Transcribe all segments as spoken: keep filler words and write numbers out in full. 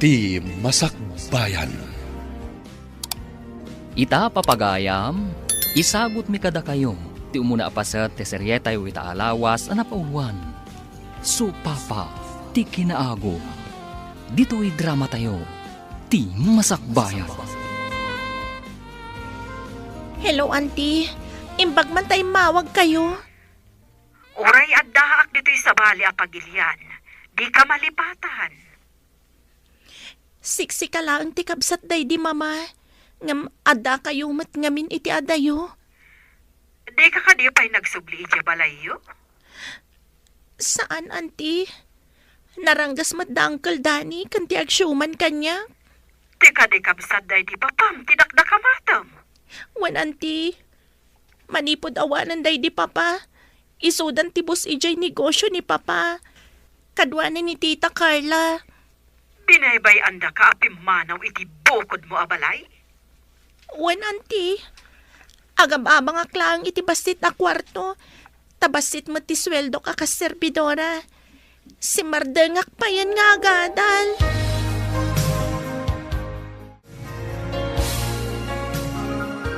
Ti Masakbayan. Ita, papagayam, isagutmi kadakayo ti umuna a paset ti serietayo ita a lawas a napauluan, Supapa ti Kinaagum. Ditoy dramatayo, Ti Masakbayan. Hello, Auntie. Imbag man ta immawag kayo. Uray addaak ditoy sabali a pagilian, dika malipatan. Siksika laeng ti kabsat daydi Mama, ngem adda kayo met ngamin iti adayo. Dika kadi pay nagsubli idiay balayyo? Saan, Auntie. Naranggas met da Uncle Danny ken ti agsiuman kaniak. Ti kadi kabsat daydi Papam ti dakdakamatem? Wen, Auntie. Manipud awanen daydi Papa, isudan ti bus idiay negosio ni Papa. Kaduana ni Tita Carla. Binaybay-andaka a pimmanaw iti bukodmo a balay? Wen, Auntie. Agab-abangak laeng iti bassit a kuarto, ta bassit met ti sueldok a kas serbidora. Simmardengak payen nga agadal.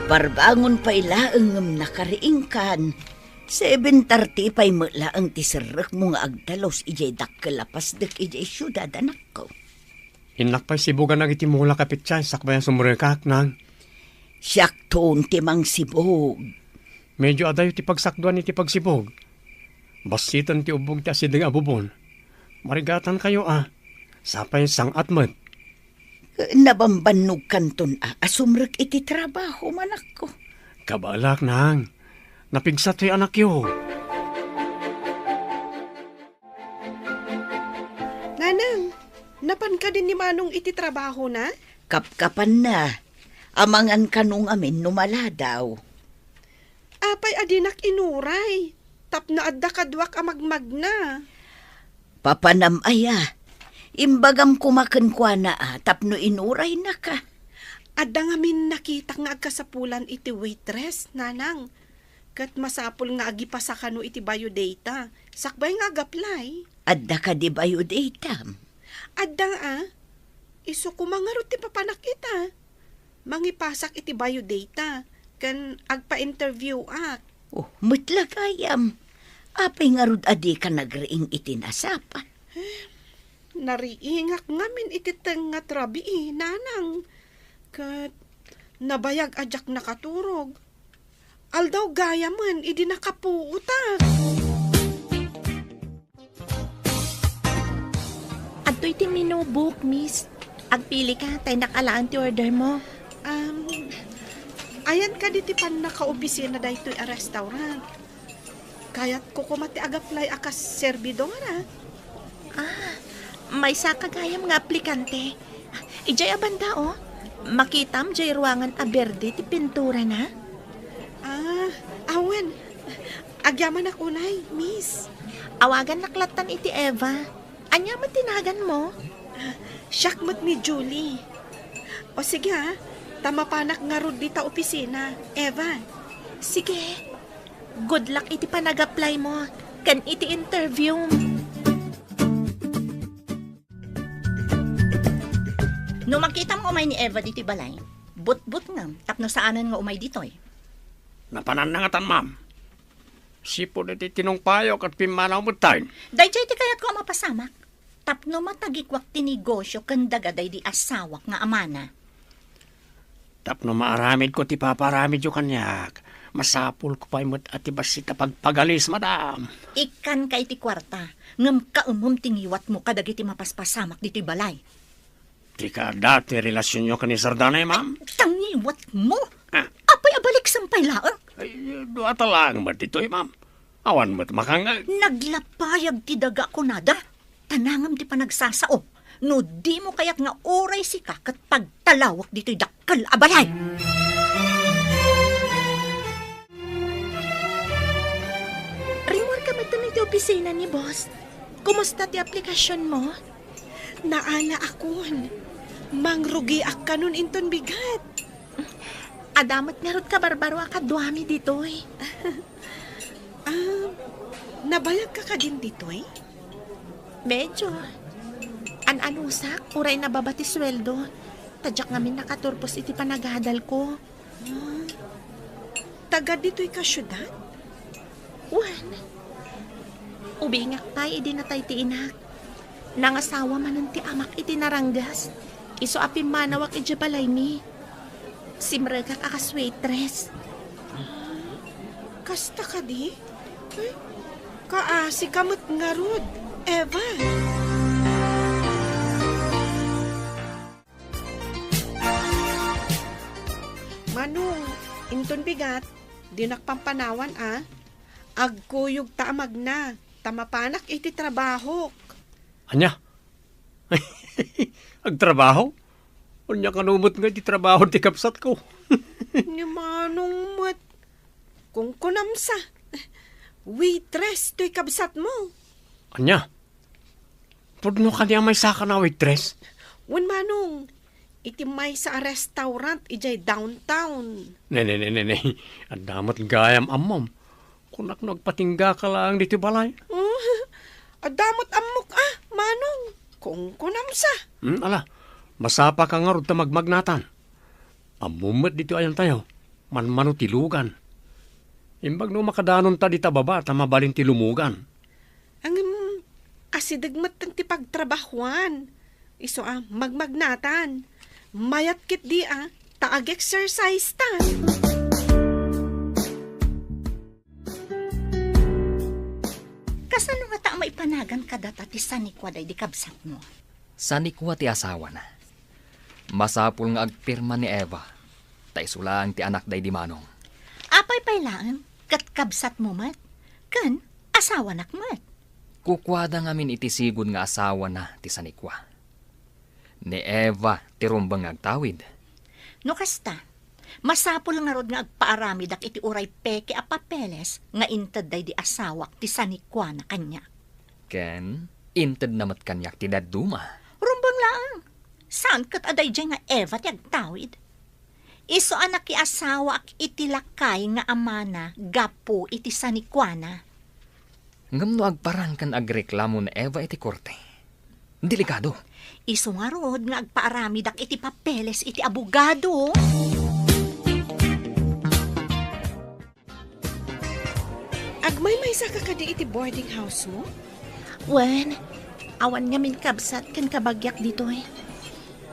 Parbangon pay laeng ngem nakariingkan. Seven thirty pay met laeng ti serrekmo nga agdalus idiay dakkel a pasdek idiay siudad, anakko. Innak pay sibugan dagiti mulak a petsa sakbay a sumrekak, Nang. Siakton ti mangsibug. Medyo adayo ti pagsakduan iti pagsibug. Bassiten ti ubbog ti asideg a bubon. Marigatankayo a. Sapay sang-at met. Nabambannogkanton a, a sumrek iti trabaho, manakko. Kabaelak, Nang. Napigsatoy anakyo. Nanang, napan kadi ni Manong iti trabahona? Kapkapanna. Amangan kano ngamin no maladaw. Apay a dinak inuray tapno adda kaduak a magmagna? Papanam aya, imbagam koma kenkuana a tapno inuraynaka. Adda ngamin nakitak nga agkasapulan iti waitress, Nanang. Ket masapul nga agipasa kano iti biodata, sakbay nga ag-apply. Adda kadi biodatam? Adda a. Isu koma ngarud ti papanak ita. Mangipasak iti biodata, ken agpa-interview-ak. Oh, met la gayam. Apay ngarud a dika nagriing iti nasapan? Nariingak ngamin iti tengnga ti rabii, Nanang. Ket nabayag a diak nakaturog. Aldaw gayamen idi nakapuotak. Adtoy ti menu book, miss. Agpili ka, ta innak alaen ti order mo. Um, ayan kadi ti pannakaopisina daytoy a restaurant? Kayatko koma ti ag-apply a kas serbidora. Ah, maysa ka gayam nga aplikante. Idiay a banda, oh. Makitam diay ruangan a berde ti pinturana. Ah, awan. Agyamanak unay, miss. Awagannak lattan iti Eva. Ania met ti naganmo? Siak met ni Julie. O sige, ah. Ta mapanak ngarud dita opisina, Eva. Sige. Good luck iti panag-apply mo ken iti interview. No makitam nga umay ni Eva ditoy balay, butbutngem tapno saanen nga umay ditoy. Napananna ngatan, ma'am. Sipud iti tinungpayo ket pimmanaw metten. Daydiay ti kayatko a mapasamak. Tapno matagikuak ti negosio ken daga daydi asawak nga amana. Tapno maaramidko ti paparamidyo kaniak, masapulko pay met a ti bassit a pagpagalis, madam. Ikkanka iti kuarta, ngem kaemem ti ngiwatmo kadagiti mapaspasamak ditoy balay. Ti kaadda ti relasionyo ken ni Sir Danay, ma'am? Ta ngiwatmo? Ah. Apay a baliksem pay laeng? Ay, dua ta laeng met ditoy, ma'am. Awan met makangngeg. Naglapayag ti daga kunada. Tanangem ti panagsasao. No dimo kayat nga uray sika ket pagtalawek ditoy dakkel a balay. Rimmuarka metten iti opisina ni boss. Kumusta ti aplikasionmo? Naalaakon. Mangrugiak kanon inton bigat. Adda met ngarud kabarbaro a kaduami ditoy. Ah, nabayagka kadin ditoy? Medyo. An-anusak, uray nababa ti sueldo. Ta diak ngamin nakaturpos iti panagadalko. Ah, taga ditoy ka siudad? Wen, ubingak pay idi natay ti inak. Nangasawa manen ti amak iti naranggas. Isu a pimmanawak idiay balaymi. Simrekak a kas waitress. Kasta kadi? Ay, kaasi ka met ngarud, Eva. Manong, inton bigat, dinak pampanawan a. Agkuyogta a magna, ta mapanak iti trabahok. Ania? Agtrabaho? Ania kano met nga iti trabaho ti kabsatko? Ni Manong met. Kunkunam sa. Waitress toy kabsatmo. Ania? Pudno kadi a maysakan a waitress? Wen, Manong, iti maysa a restaurant idiay downtown. Ne, ne, ne, ne, ne. Adda met gayam ammom. Kunak no agpatinggaka laeng ditoy balay. Oh, adda met ammok a, Manong. Kunkunam sa. Hmm, ala, masapaka ngarud ta magmagnatan. Ammom met ditoy ayantayo, manmano ti lugan. Imbag no makadanonta dita baba ta mabalin ti lumugan. Ngem, asideg metten ti pagtrabahoan. Isu a, magmagnatan. Mayat ketdi a, ta ag-exercise ta. Kasano ngata a maipanagan kadata ti sanikua daydi kabsatmo? Sanikua ti asawana. Masapul nga agpirma ni Eva, ta isu laeng ti anak daydi Manong. Apay pay laeng, ket kabsatmo met, ken asawanak met. Kukuada ngamin iti sigud nga asawana ti sanikua. Ni Eva ti rumbeng nga agtawid. No kasta, masapul ngarud nga agpaaramidak iti uray peke a papeles nga inted daydi asawak ti sanikuana kaniak. Ken intedna met kaniak ti dadduma. Rumbeng laeng, saan ket a daydiay nga Eva ti agtawid? Isu a nakiasawaak iti lakay nga amana gapu iti sanikuana. Ngem no agparang ken agreklamo ni Eva iti korte, delikado. Isu ngarud nga agpaaramidak iti papeles iti abogado. Agmaymaysa ka kadi iti boarding house mo? Wen, awan ngamin kabsat ken kabagiak ditoy.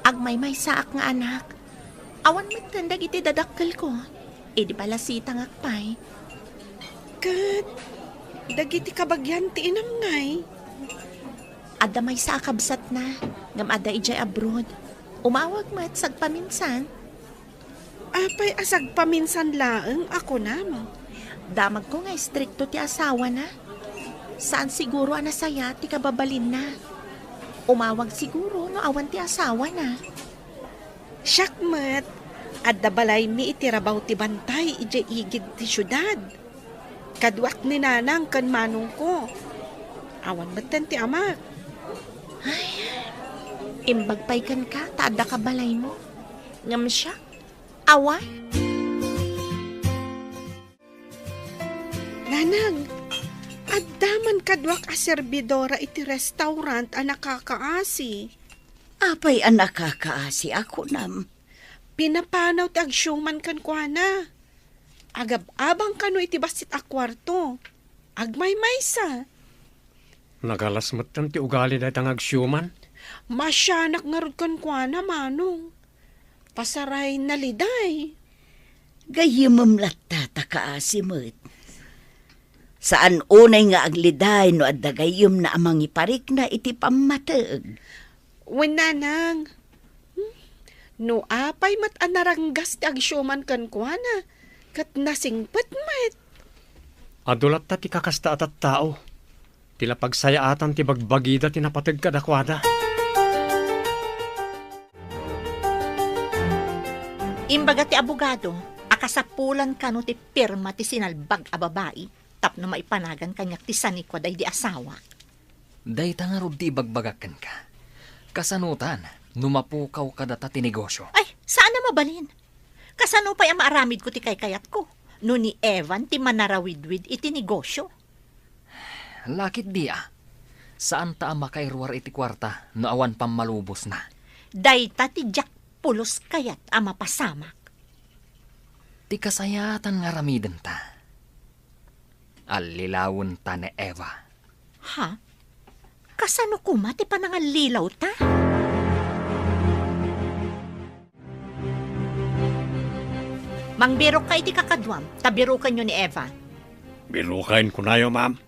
Agmaymaysaak nga anak. Awan metten dagiti dadakkelko. Idi palasitangak pay. Ket dagiti kabagian ti inam ngay? Adda maysa a kabsatna, ngem adda idiay abroad. Umawag met sagpaminsan. Apay a sagpaminsan laeng a kunam? Damagko nga istrikto ti asawana. Saan siguro a nasaya ti kababalinna. Umawag siguro no awan ti asawana. Siak met, adda balaymi iti rabaw ti bantay idiay igid ti siudad. Kaduak ni nanang ken manongko. Awan metten ti amak. Ay, imbag pay kenka ta adda ka balaymo. Ngem siak, awan. Nanang, adda man kaduak a serbidora iti restaurant a nakakaasi. Apay a nakakaasi a kunam? Pinapanaw ti agsiuman kenkuana. Agab-abang kano iti bassit a kuarto. Agmaymaysa. Nagalas metten ti ugali dayta nga agsiuman. Masianak ngarud kenkuana, Manong. Pasaray naliday. Gayyemem latta ta kaasi met. Saan unay nga agliday no adda gayyemna a mangiparikna iti pammateg. Wen, Nanang. Hmm? No apay met a naranggas ti agsiuman kenkuana, ket nasingpet met. Adu latta ti kakasta a tattao. Ti la pagsayaatan ti bagbagida ti napateg kadakuada. Imbaga ti abogado a kasapulan kano ti pirma ti sinalbag a babai tapno maipanagan kaniak ti sanikua daydi asawa. Dayta ngarud ti ibagbagak kenka. Kasanotan no mapukaw kadata ti negosyo? Ay, saan a mabalin. Kasano pay a maaramidko ti kaykayatko no ni Evan ti manarawidwid iti negosyo? Lakit di a. Saanta a makairuar iti kuarta no awan pammalubosna. Dayta ti diak pulos kayat a mapasamak. Ti kasayaatan nga aramidenta, allilawenta ni Eva. Ha? Kasano koma ti panangallilawta? Mangbirokka iti kakaduam, ta birokenyo ni Eva. Biroken, kunayo, ma'am.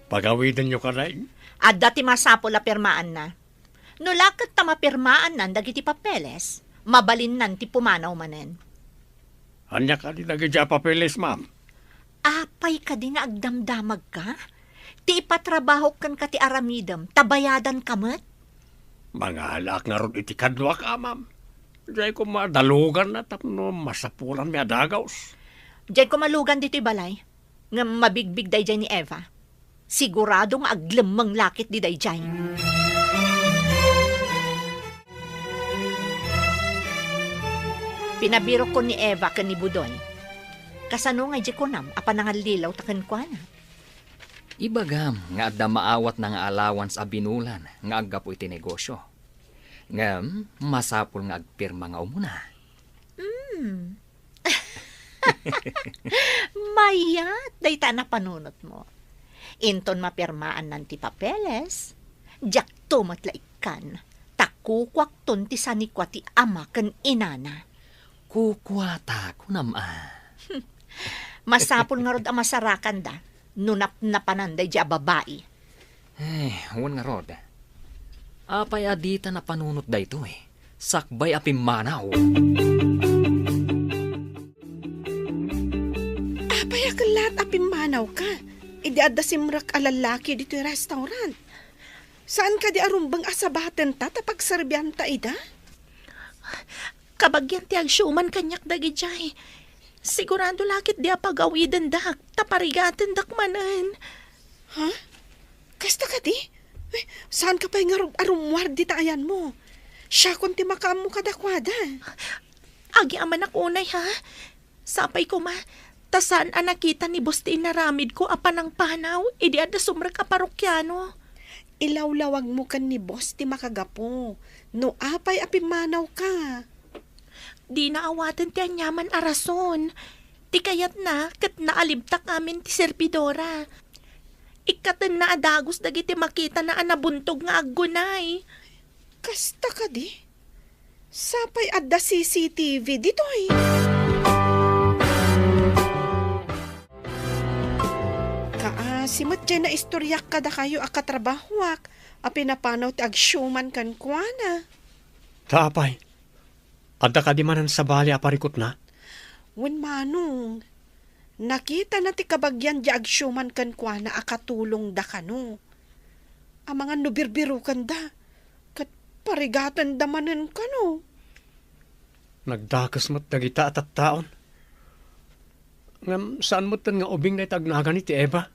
Pagawidenyo kadi. Adda ti masapul a pirmaanna. No la ket ta mapirmaannan dagiti papeles, mabalinnan ti pumanaw manen. Ania kadi dagiti a papeles, ma'am? Apay kadi nga agdamdamagka? Ti ipatrabahok kenka ti aramidem, ta bayadanka met? Mangalaak ngarud iti kaduak, a, ma'am. Diay koma daluganna tapno masapulanmi a dagus. Diay koma lugan ditoy balay. Ngem mabigbig daydiay ni Eva. Sigurado nga aglemmeng la ket di daydiay. Pinabirokkon ni Eva ken ni Budoy. Kasano nga idiay kunam a panangallilawta kenkuana? Ibagam nga adda maawatna nga allowance a binulan nga aggapu iti negosio. Ngem masapul nga agpirma nga umuna. Hmm. Mayat dayta a napanunotmo. Inton mapirmaannan ti papeles, diakto met la ikkan, ta kukuakton ti sanikua ti ama ken inana. Kukuata, kunam a. Masapul ngarud a masarakanda no napnapanan daydiay a babai. Eh, wen ngarud. Apay a dita napanunot daytoy? Sakbay a pimmanaw. Apay a kellat a pimmanawka idi adda simrek a lallaki ditoy restaurant? Saan kadi a rumbeng a sabatenta ta pagserbianta ida? Kabagian ti agsiuman kaniak dagidiay. Sigurado la ketdi a pagawidendak, ta parigatendak manen. Ha? Kasta kadi? Eh, saanka pay ngarud a rummuar dita ayanmo? Siakon ti makaammo kadakuada. Agyamanak unay, ha? Sapay koma, ta saan a nakita ni Boss ti inaramidko a panangpanaw idi adda sumrek a parokiano. Ilawlawagmo ken ni Boss ti makagapu no apay a pimmanawka. Dina awaten ti aniaman a rason. Ti kayatna ket naalibtak amin ti servidora. Ikkatenna a dagus dagiti makitana a nabuntog nga aggunay. Kasta kadi? Sapay adda C C T V ditoy. Kaasi met diay naistoriak kadakayo a katrabahoak a pinapanaw ti agsiuman kenkuana. Ta apay, adda kadi manen sabali a parikutna? Wen manong, nakitana ti kabagian diay agsiuman kenkuana a katulongda kano. Amangan no birbirokenda, ket parigatenda manen kano. Nagdakes met dagita a tattaon. Ngem saan metten nga ubing dayta agnagani ti Eva?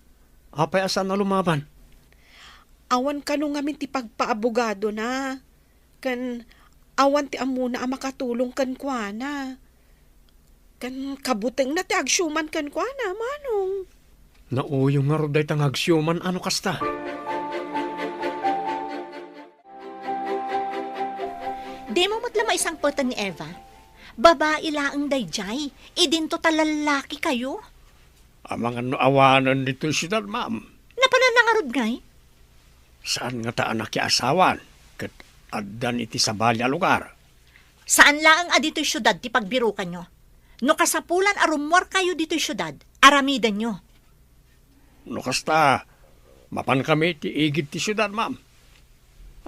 Apay a saan a lumaban? Awan kano ngamin ti pagpaabogadona, ken awan ti ammona a makatulong kenkuana. Ken kabutengna ti agsiuman kenkuana, manong. Nauyong ngarud dayta nga agsiuman a no kasta. Dimo met la maisangpeten ni Eva. Babai laeng daydiay, idinto ta lallaki kayo. Amangan no awanen ditoy siudad, ma'am. Napananna ngarud ngay? Saan ngata a nakiasawan, ket addan iti sabali a lugar. Saan laeng a ditoy siudad ti pagbirokanyo. No kasapulan a rummuar kayo ditoy siudad, aramidenyo. No kasta, mapankami iti igid ti siudad, ma'am.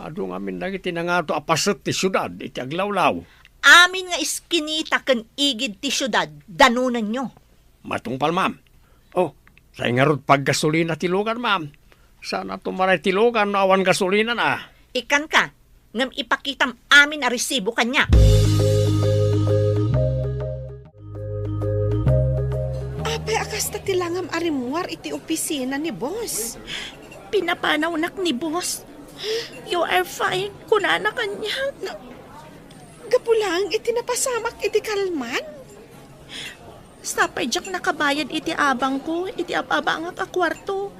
Adu ngamin dagiti nangato a paset ti siudad iti aglawlaw. Amin nga iskinita ken igid ti siudad, danonenyo. Matungpal, ma'am. Oh, say ngarud paggasolina ti lugan, ma'am. Saan a tumaray ti lugan no awan gasolinana. Ikkanka, ngem ipakitam amin a resibo kaniak. Apay a kasta ti langam a rimmuar iti opisina ni boss? Pinapanawnak ni boss. "You are fine," kunana kaniak. Na, gapu laeng iti napasamak iti kalman? Sapay diak nakabayad iti abangko iti ab-abangak a kuarto.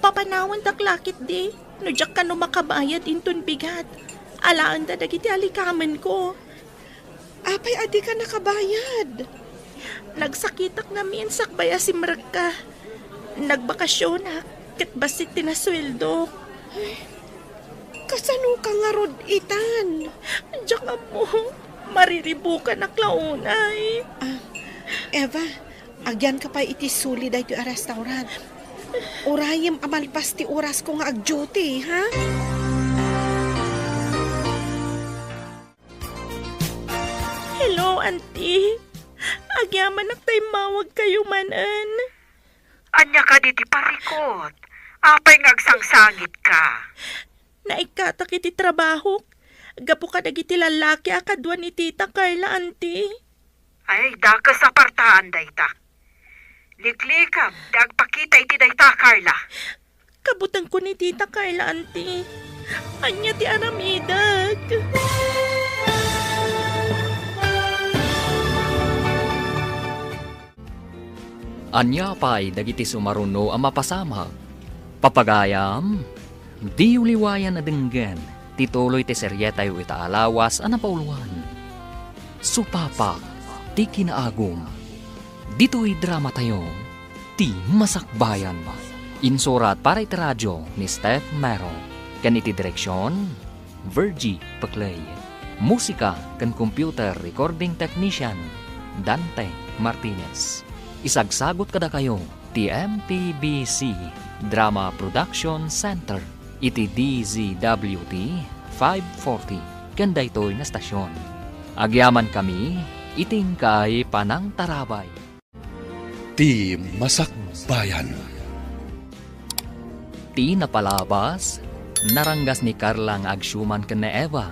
Papanawandak la ketdi. No diak kano makabayad inton bigat, alaenda dagiti alikamenko. Apay a dika nakabayad? Nagsakitak ngamin sakbay a simrekka. Nagbakasionak, ket bassit ti nasueldok. Ay, kasano ka ngarud itan? Diak ammo, mariribukanak la unay. Ah, Eva, agyanka pay iti suli daytoy a restaurant. Urayem a malpas ti orasko nga ag-duty, ha? Hello, Auntie. Agyamanak ta immawagkayo manen. Ania kadi ti parikut? Apay nga agsangsangitka? Naikkatak iti trabahok gapu kadagiti lallaki a kadua ni Tita Carla, Auntie. Ay, dakes a partaan dayta. Liklikam ti agpakita iti dayta, Carla. Kabutengko ni Tita Carla, Auntie. Ania ti aramidek? Ania pay dagiti sumaruno a mapasamak? Papagayam, diyo liwayan a denggen ti tuloy ti serietayo ita a lawas a napauluan. Supapak ti kinaagum. Ditoy dramatayo, Ti Masakbayan. Insurat para iti radio ni Steph Mero, ken iti direksion, Virgie Peclay. Musika ken computer recording technician, Dante Martinez. Isagsagut kadakayo ti M P B C Drama Production Center iti D Z W T five forty ken daytoy nga stasyon. Agyamankami iti inkay panangtarabay. Ti Masakbayan. Ti napalabas, naranggas ni Carla nga agsiuman ken ni Eva,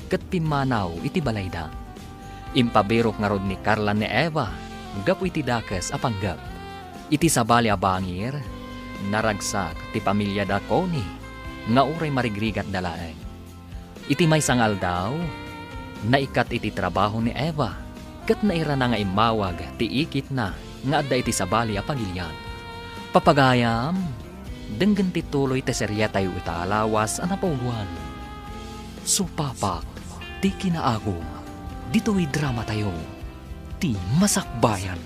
ket pimmanaw iti balayda. Impabirok ngarud ni Carla ni Eva gapu iti dakes a panggep. Iti sabali a bangir, naragsak ti pamiliada Connie nga uray marigrigatda laeng. Iti maysa nga aldaw, naikkat iti trabaho ni Eva, ket nairana nga immawag ti ikitna nga adda iti sabali a pagilian. Papagayam, denggen ti tuloy ti seriatayo ita a lawas a napauluan. Supapak ti kinaagum ditoy dramatayo, Ti Masakbayan.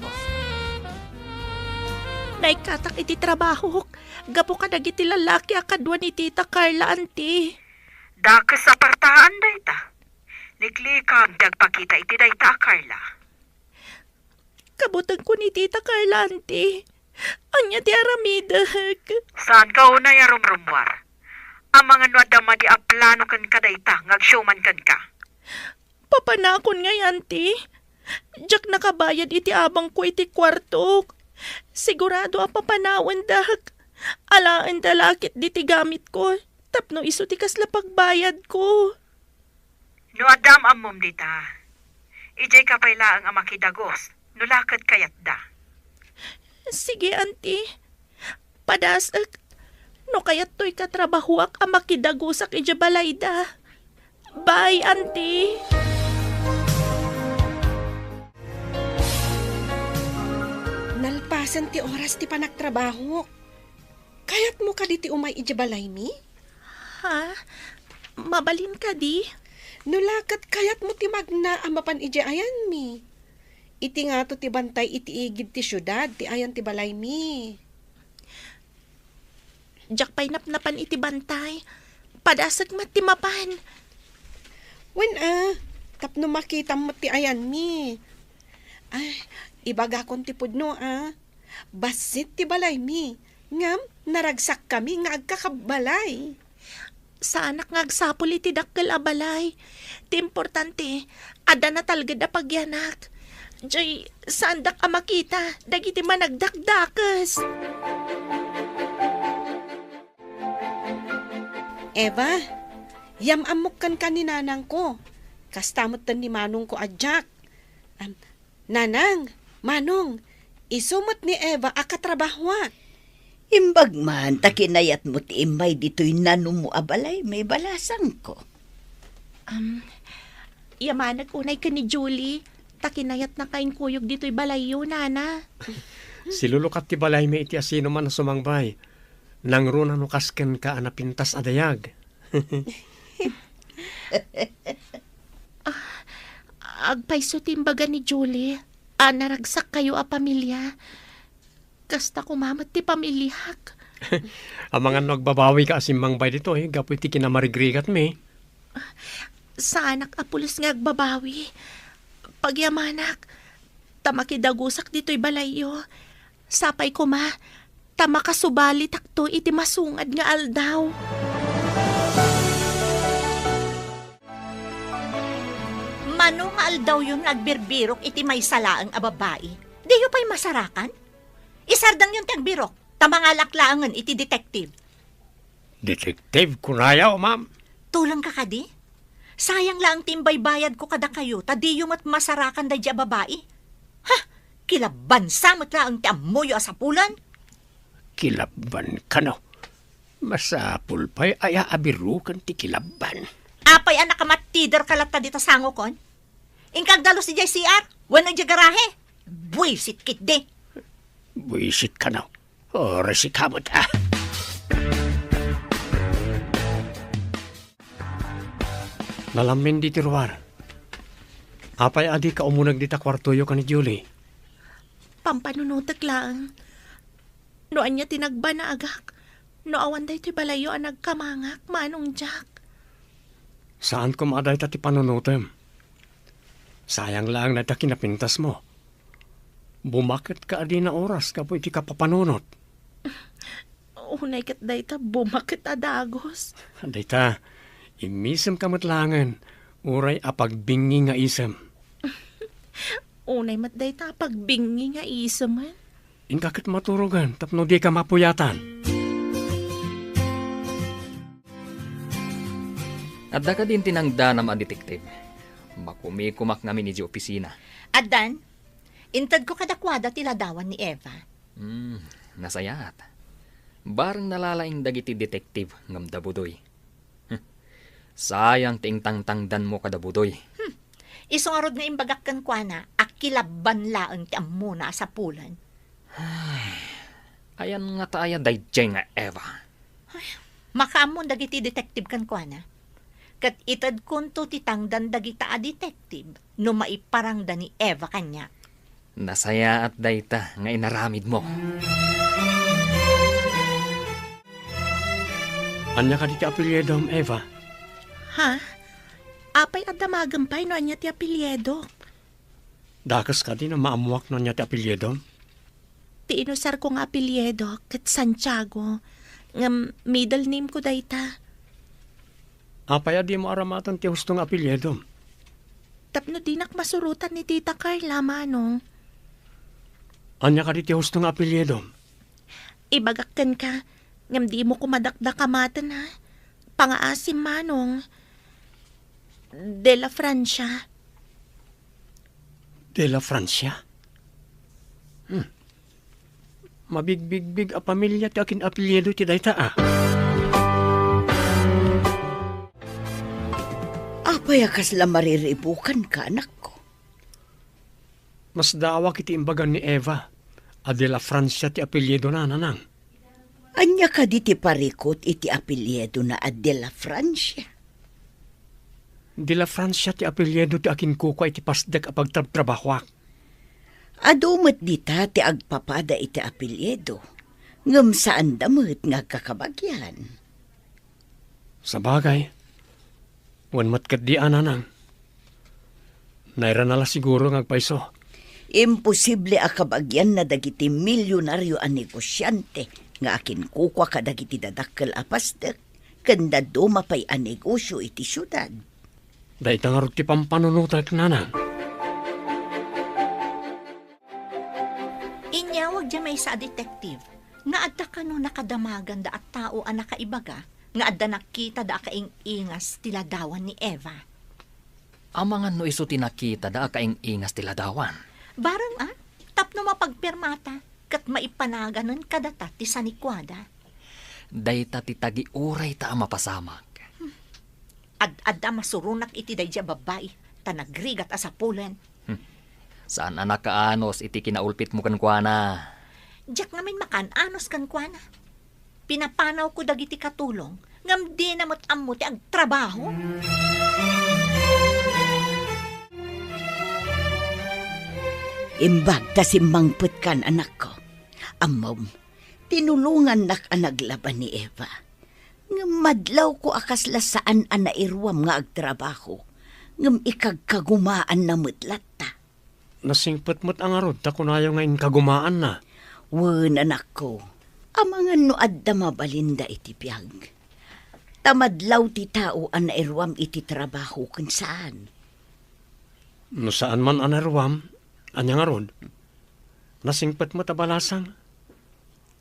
Naikkatak iti trabahok gapu kadagiti lallaki a kadua ni Tita Carla, Auntie. Dakes a partaan dayta. Liklikam ti agpakita iti dayta a Carla. Kabutengko ni Tita Carla, Auntie. Ania ti aramidek? Saanka unay a rumrummuar? Amangan no adda madi a plano kenka dayta nga agsiuman kenka. Papanakon ngay, Auntie. Diak nakabayad iti abangko iti kuartok. Sigurado a papanawendak. Alaenda la ket diti gamitko tapno isu ti kasla pagbayadko. No adda am-ammom dita, idiayka pay laeng a makidagus, no la ket kayatda. Sige, Auntie. Padasek, no kayattoy katrabahoak a makidagusak idiay balayda. Bye, Auntie. Nalpasen ti oras ti panagtrabahok. Kayatmo kadi ti umay idiay balaymi? Ha? Mabalin kadi? No la ket kayatmo ti magna a mapan idiay ayanmi. Iti ngato ti bantay iti igid ti siudad ti ayan ti balaymi. Diak pay napnapan iti bantay. Padasek met ti mapan. Wen a, tapno makitam met ti ayanmi. Ay, ibagakon ti pudno a. Bassit ti balaymi, ngem naragsakkami nga agkakabbalay. Saanak nga agsapul iti dakkel a balay. Ti importante, adda natalged a pagyanak. Jay, saandak a makita dagiti managdakdakes. Eva, yam-ammok kenka ni nanangko. Kasta metten ni manongko a Jack. Am, Nanang, Manong, isu met ni Eva a katrabahoak. Imbag man ta kinayatmo ti immay ditoy nanumo a balaymi, balasangko. Am, yamanek unay ken ni Julie, ta kinayatnaka inkuyog ditoy balayyo, Nana. Silulukat ti balaymi iti asinoman a sumangbay. Nangruna no kas kenka a napintas a dayag. Agpayso ti imbaga ni Julie a naragsakkayo a pamilia. Kasta koma met ti pamiliak. Amangan no agbabawika a simmangbay ditoy gapu iti kinamarigrigatmi. Saanak a pulos nga agbabawi. Pagyamanak, ta makidagusak ditoy balayyo. Sapay koma, ta makasubalitakto iti masungad nga aldaw. Mano nga aldawyon nga agbirbirok iti maysa laeng a babbai? Diyo pay masarakan? Isardengyon ti agbirok, ta mangalak laengen iti detective. Detective, kunayo, ma'am? Tulengka kadi? Sayang laeng ti imbaybayadko kadakayo, ta diyo met masarakan daydi a babai. Ha? Kilabbansa met laeng ti ammoyo a sapulen? Kilabban kano? Masapul pay a yaabiroken ti kilabban. Apay a nakamattiderka latta dita sangokon? Inka agdalus idiay C R wenno idiay garahe? Buisit ketdi. Buisit kano? Oras ikaw met, ah. Nalamin ditoy ruar. Apay a dika umuneg dita kuartoyo ken ni Julie? Pampanunotek laeng. No ania ti nagbanagak, no awan daytoy balayyo a nagkamangak, Manong Jack. Saan koma a dayta ti panunotem. Sayang laeng dayta kinapintasmo. Bumaket ka a dina oras gapu iti kapapanunot. Unay ket dayta bumaket a dagus. Dayta, immisemka met laengen, uray apagbingi nga isem. Unay met dayta apagbingi nga isemen. Inka ket maturogen tapno dika mapuyatan. Adda kadin ti nangdanam a detective? Makumikumak ngamin idiay opisina. Addan, intedko kadakuada ti ladawan ni Eva. Hmm, nasayaat. Bareng nalalaing dagiti detective ngem da Budoy. Hm. Sayang ti ingtangtangdanmo kada Budoy. Hmm. Isu ngarud nga imbagak kenkuana a kilabban laeng ti ammona a sapulen. Ay, ayan ngata aya daydiay nga Eva? Ay, makaammon dagiti detective kenkuana. Ket itedkonto ti tangdan dagita a detective no maiparangda ni Eva kaniak. Nasayaat dayta nga inaramidmo. Ania kadi ti apelyedom, Eva? Ha? Apay a damagem pay no ania ti apelyedok? Dakes kadi no maammoak no ania ti apelyedom? Ti inusarko nga apelyido ket Santiago, ngem middle name ko dayta. Apay a dimo aramaten ti husto nga apelyidom? Tapno dinak masurotan ni Tita Carla, Manong. Ania kadi ti husto nga apelyidom? Ibagak kenka, ngem dimo koma dakdakamaten, ha? Pangaasim, Manong. De la Francia. De la Francia? Hmm. Mabigbigbig a pamilia ti akin-apelyido ti dayta, a. Apay a kasla mariribukanka, anakko? Masdaawak iti imbagan ni Eva a de la Francia ti apelyidona, nanang. Ania kadi ti parikut iti apelyidona a de la Francia? De la Francia ti apelyido ti akinkukua iti pasdek a pagtrabtrabahoak. Adu met dita ti agpapada iti apelyido, ngem saanda met nga agkakabagian. Sabagay, wen met ketdi a, nanang. Nairana la siguro nga agpayso. Imposible a kabagianna dagiti milionario a negosiante nga akinkukua kadagiti dadakkel a pasdek ken dadduma pay a negosio iti siudad. Dayta ngarud ti pampanunotek, nanang. Inyawag diay maysa a detective nga adda kano nakadamaganda a tao a nakaibaga nga adda nakitada a kaing-ingas ti ladawan ni Eva. Amangan no isu ti nakitada a kaing-ingas ti ladawan. Bareng a, tapno mapagpirmata ket maipanaganen kadata ti sanikuada. Dayta ti tagiurayta a mapasamak. Ad-adda masuronak iti daydi a babbai, ta nagrigat a sapulen. Hmm. Saan a nakaanus iti kinaulpitmo kenkuana? Diak ngamin makaan-anus kenkuana. Pinapanawko dagiti katulong, ngem dina met ammo ti agtrabaho. Imbag ta simmangpetkan, anakko. Ammom, tinulongannak a naglaban ni Eva. Ngem madlawko a kasla saan a nairuam nga agtrabaho, ngem ikagkagumaanna met latta. Nasingpet met a ngarud ta kunayo nga inkagumaanna. Wen, anakko, amangan no adda mabalinda iti biag. Ta madlaw ti tao a nairuam iti trabaho ken saan. No saan man a nairuam, ania ngarud? Nasingpet met a balasang.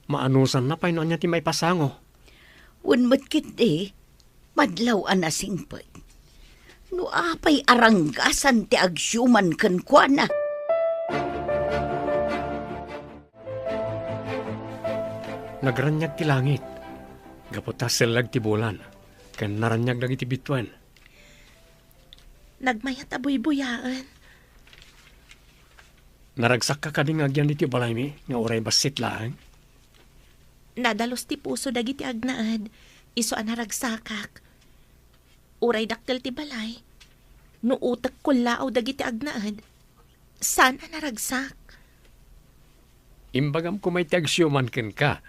Maanusanna pay no ania ti maipasango. Wen met ketdi, madlaw a nasingpet. No apay a ranggasan ti agsiuman kenkuana. Nagraniag ti langit, gapu ta sellag ti bulan, ken naraniag dagiti bituen. Nagmayat a buybuyaen. Naragsakka kadi nga agyan ditoy balaymi nga uray bassit laeng? Nadalus ti puso dagiti agnaed, isu a naragsakak. Uray dakkel ti balay, no utek kullaaw dagiti agnaed, saan a naragsak. Imbagam koma iti agsiuman kenka.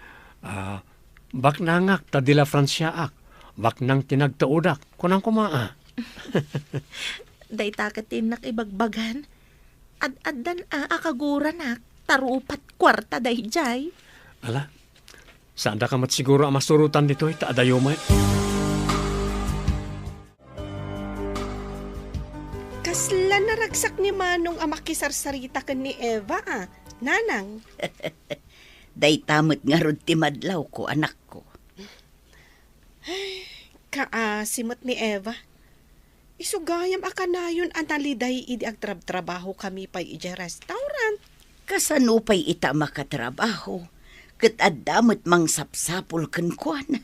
Ah, baknangak ta de la Franciaak. Baknang ti nagtaudak. Kunam koma, a. Dayta ket ti innak ibagbagan. Ad-addan a, a kaguranak, ta rupat kuarta daydiay. Ala, saandaka met siguro a masurotan ditoy, ta adayo met. Kasla naragsak ni Manong a makisarsarita ken ni Eva, a, Nanang. Dayta met ngarud ti madlawko, anakko. Kaasi met ni Eva. Isu gayam a kanayon a naliday idi agtrabtrabahokami pay idiay restaurant. Kasano pay ita a makatrabaho, ket adda met mangsapsapul kenkuana?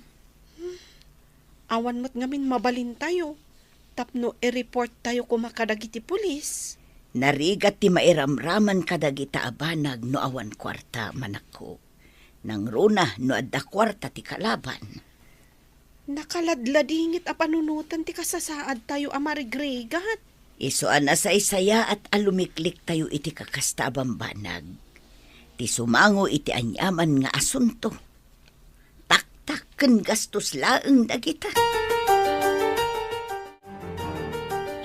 Awan met ngamin mabalintayo tapno i-reporttayo koma kadagiti pulis. Narigat ti mairamraman kadagita a banag no awan kuarta, manakko. Nangruna no adda kuarta ti kalaban. Nakaladladingit a panunoten ti kasasaadtayo a marigrigat. Isu a nasaysayaat a lumikliktayo iti kakasta a bambanag. Ti sumango iti aniaman nga asunto. Taktak ken gastos laeng dagita.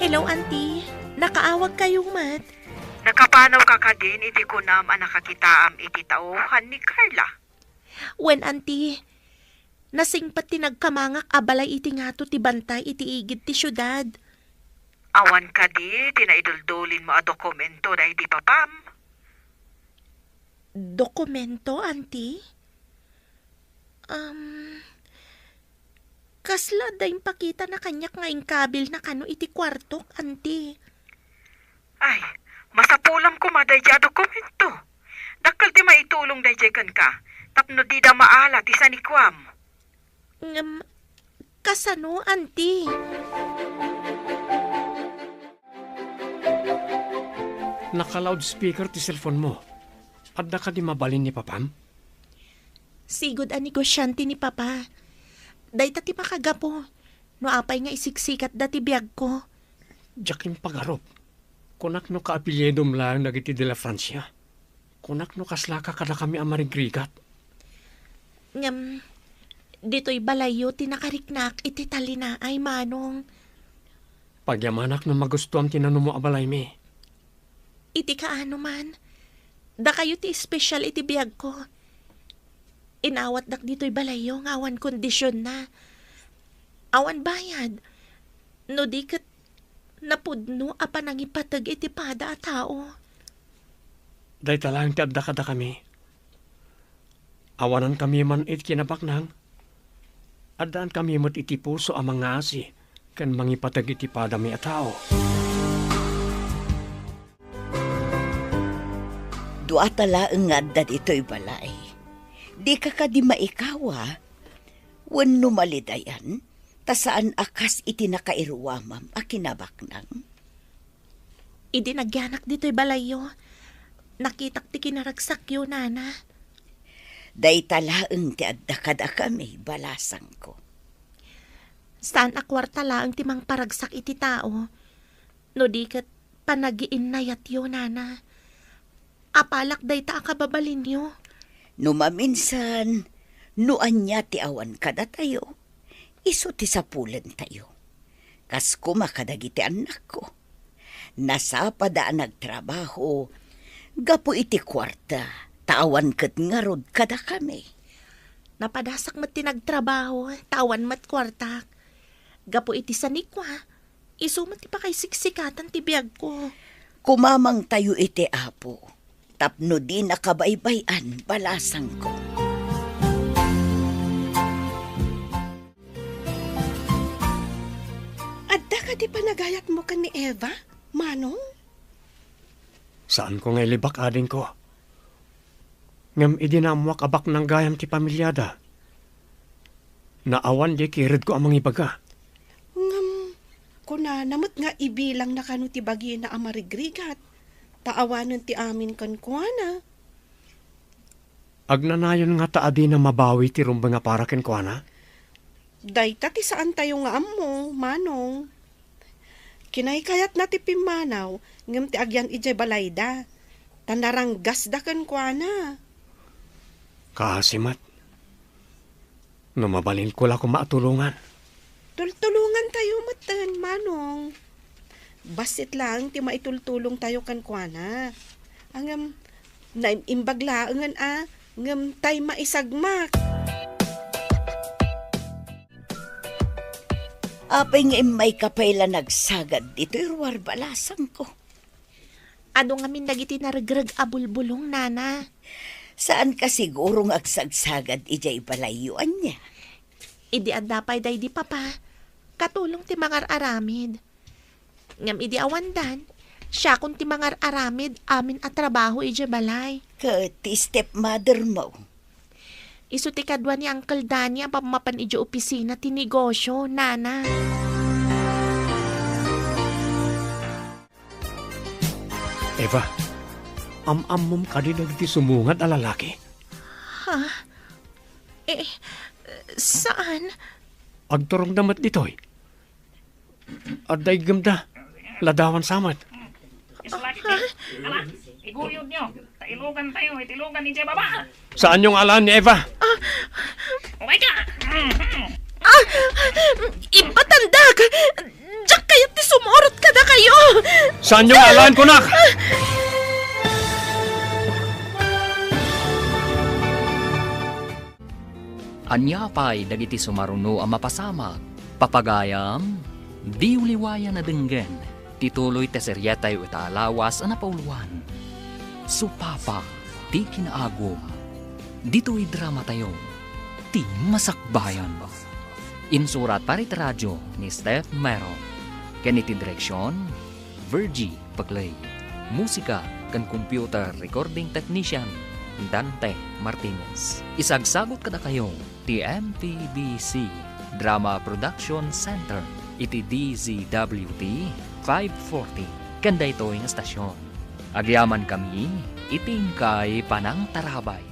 Hello, Auntie. Nakaawagkayo met. Nakapanawka kadin iti kunam a nakakitaam iti tauhan ni Carla? Wen, Auntie. Nasingpet ti nagkamangak a balay iti ngato ti bantay iti igid ti siudad. Awan kadi ti naiduldulinmo a dokumento daydi papam? Dokumento, Auntie? Um, kasla adda impakitana kaniak nga inkabilna kano iti kuartok, Auntie? Ay, masapulam koma daydiay a dokumento. Dakkel ti maitulong daydiay kenka, tapno dida maala ti sanikuam. Ngem, kasano, Auntie? Naka-loudspeaker ti cellphone mo. Adda kadi mabalin ni papam? Sigud a negosiante ni papa. Dayta ti makagapu no apay nga isiksikatda ti biagko. Diak impagarup. Kunak no kaapelyidom laeng dagiti de la Francia. Kunak no kaslaka kadakami a marigrigat. Ngem, ditoy balayyo ti nakariknaak iti talinaay, Manong. Pagyamanak no magustuam ti nanumo a balaymi. Iti kaano man, dakayo ti espesyal iti biagko. Inawatdak ditoy balayyo nga awan kondisionna. Awan bayad. No di ket napudno a panangipateg iti pada a tao. Dayta laeng ti adda kadakami. Awanankami man iti kinabaknang, addaankami met iti puso a mangaasi ken mangipateg iti padami a tao. Duata laeng nga adda ditoy balay. Dika kadi maikawa wenno malidayan, ta saan a kas iti nakairuamam a kinabaknang? Idi nagyanak ditoy balayyo, nakitak ti kinaragsakyo, Nana. Dayta laeng ti adda kadakami, balasangko. Saan a kuarta laeng ti mangparagsak iti tao, no di ket panagiinnayatyo, nana. Apalak dayta a kababalinyo. No maminsan, no ania ti awan kadatayo, isu ti sapulentayo. Kas koma kadagiti annakko. Nasapada a nagtrabaho gapu iti kuarta, ta awan ket ngarud kadakami. Napadasak met ti nagtrabaho, ta awan met kuartak. Gapu iti sanikua, isu met ti pakaisiksikatan ti biagko. Kumamangtayo iti Apo, tapno dina kabaybay-an, balasangko. Adda kadi panagayatmo ken ni Eva, Manong? Saanko nga ilibak, adingko. Ngem idi naammoak a baknang gayam ti pamiliada, naawan diay kiredko a mangibaga. Ngem, kunana met nga ibilangna kano ti bagina a marigrigat, ta awanen ti amin kenkuana. Agnanayon ngata a dina mabawi ti rumbeng a para kenkuana? Dayta ti saantayo nga ammo, Manong. Kinaykayatna ti pimmanaw, ngem ti agyan idiay balayda, ta naranggasda kenkuana. Kaasi met. No mabalinko la koma a tulongan. Tultulongantayo metten, Manong. Bassit laeng ti maitultulongtayo kenkuana. Ngem, naim-imbag laengen a, ngem tay maisagmak. Apay nga immayka pay la nagsagad ditoy ruar, balasangko? Adu ngamin dagiti naregreg a bulbulong, nana. Saanka siguro nga agsagsagad idiay balayyo, ania? Idi adda pay daydi papa, katulong ti mangar-aramid. Ngem idi awandan, siakon ti mangar-aramid amin a trabaho idiay balay. Ket ti stepmother mo? Isu ti kadua ni Uncle Danny a pammapan idiay opisina ti negosio, nana. Eva, am-ammom kadi dagiti sumungad a lalaki? Ha? Eh, saan? Agturongda met ditoy. Adda iggemda. Ladawan sa met. Isulagit, eh. Ala, iguyod nyo. Ta ilugan tayo, iti lugan ni Jeba ba? Saanyo nga alaan ni Eva? Umay ka! Ah! Ibatandak! Diak kayat ti sumurot kadakayo! Saanyo nga alaan, kunak? Ania pay dagiti sumaruno a mapasamak? Papagayam, diyo liwayan a denggen ti tuloy ti serietayo ita a lawas a napauluan. Supapa ti kinaagum. Ditoy dramatayo, ti Masakbayan. Insurat para iti radio ni Steph Mero. Ken iti direksion, Virgie Paclay. Musika ken computer recording technician, Dante Martinez. Isagsagut kadakayo ti M P B C Drama Production Center iti D Z W T five forty ken daytoy nga estasion. Agyamankami iti inkay panangtarabay.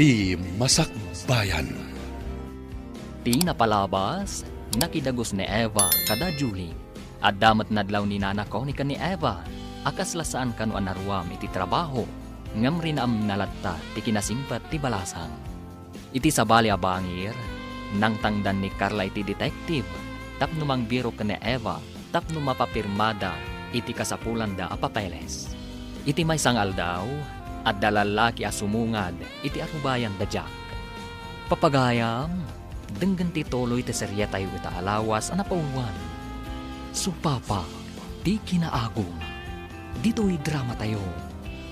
Ti Masakbayan. Ti napalabas, nakidagus ni Eva kada Julie. Adda met nadlaw ni Nana Connie ken ni Eva a kasla saan kano a naruam iti trabaho, ngem rinaamna latta ti kinasingpet ti balasang. Iti sabali a bangir, nangtangdan ni Carla iti detective tapno mangbirok ken ni Eva tapno mapapirmada iti kasapulanda a papeles. Iti maysa nga aldaw, adda lallaki a sumungad iti arubayan da Jack. Papagayam, denggen ti tuloy ti serietayo ita a lawas a napauluan. Supapa ti kinaagum. Ditoy dramatayo,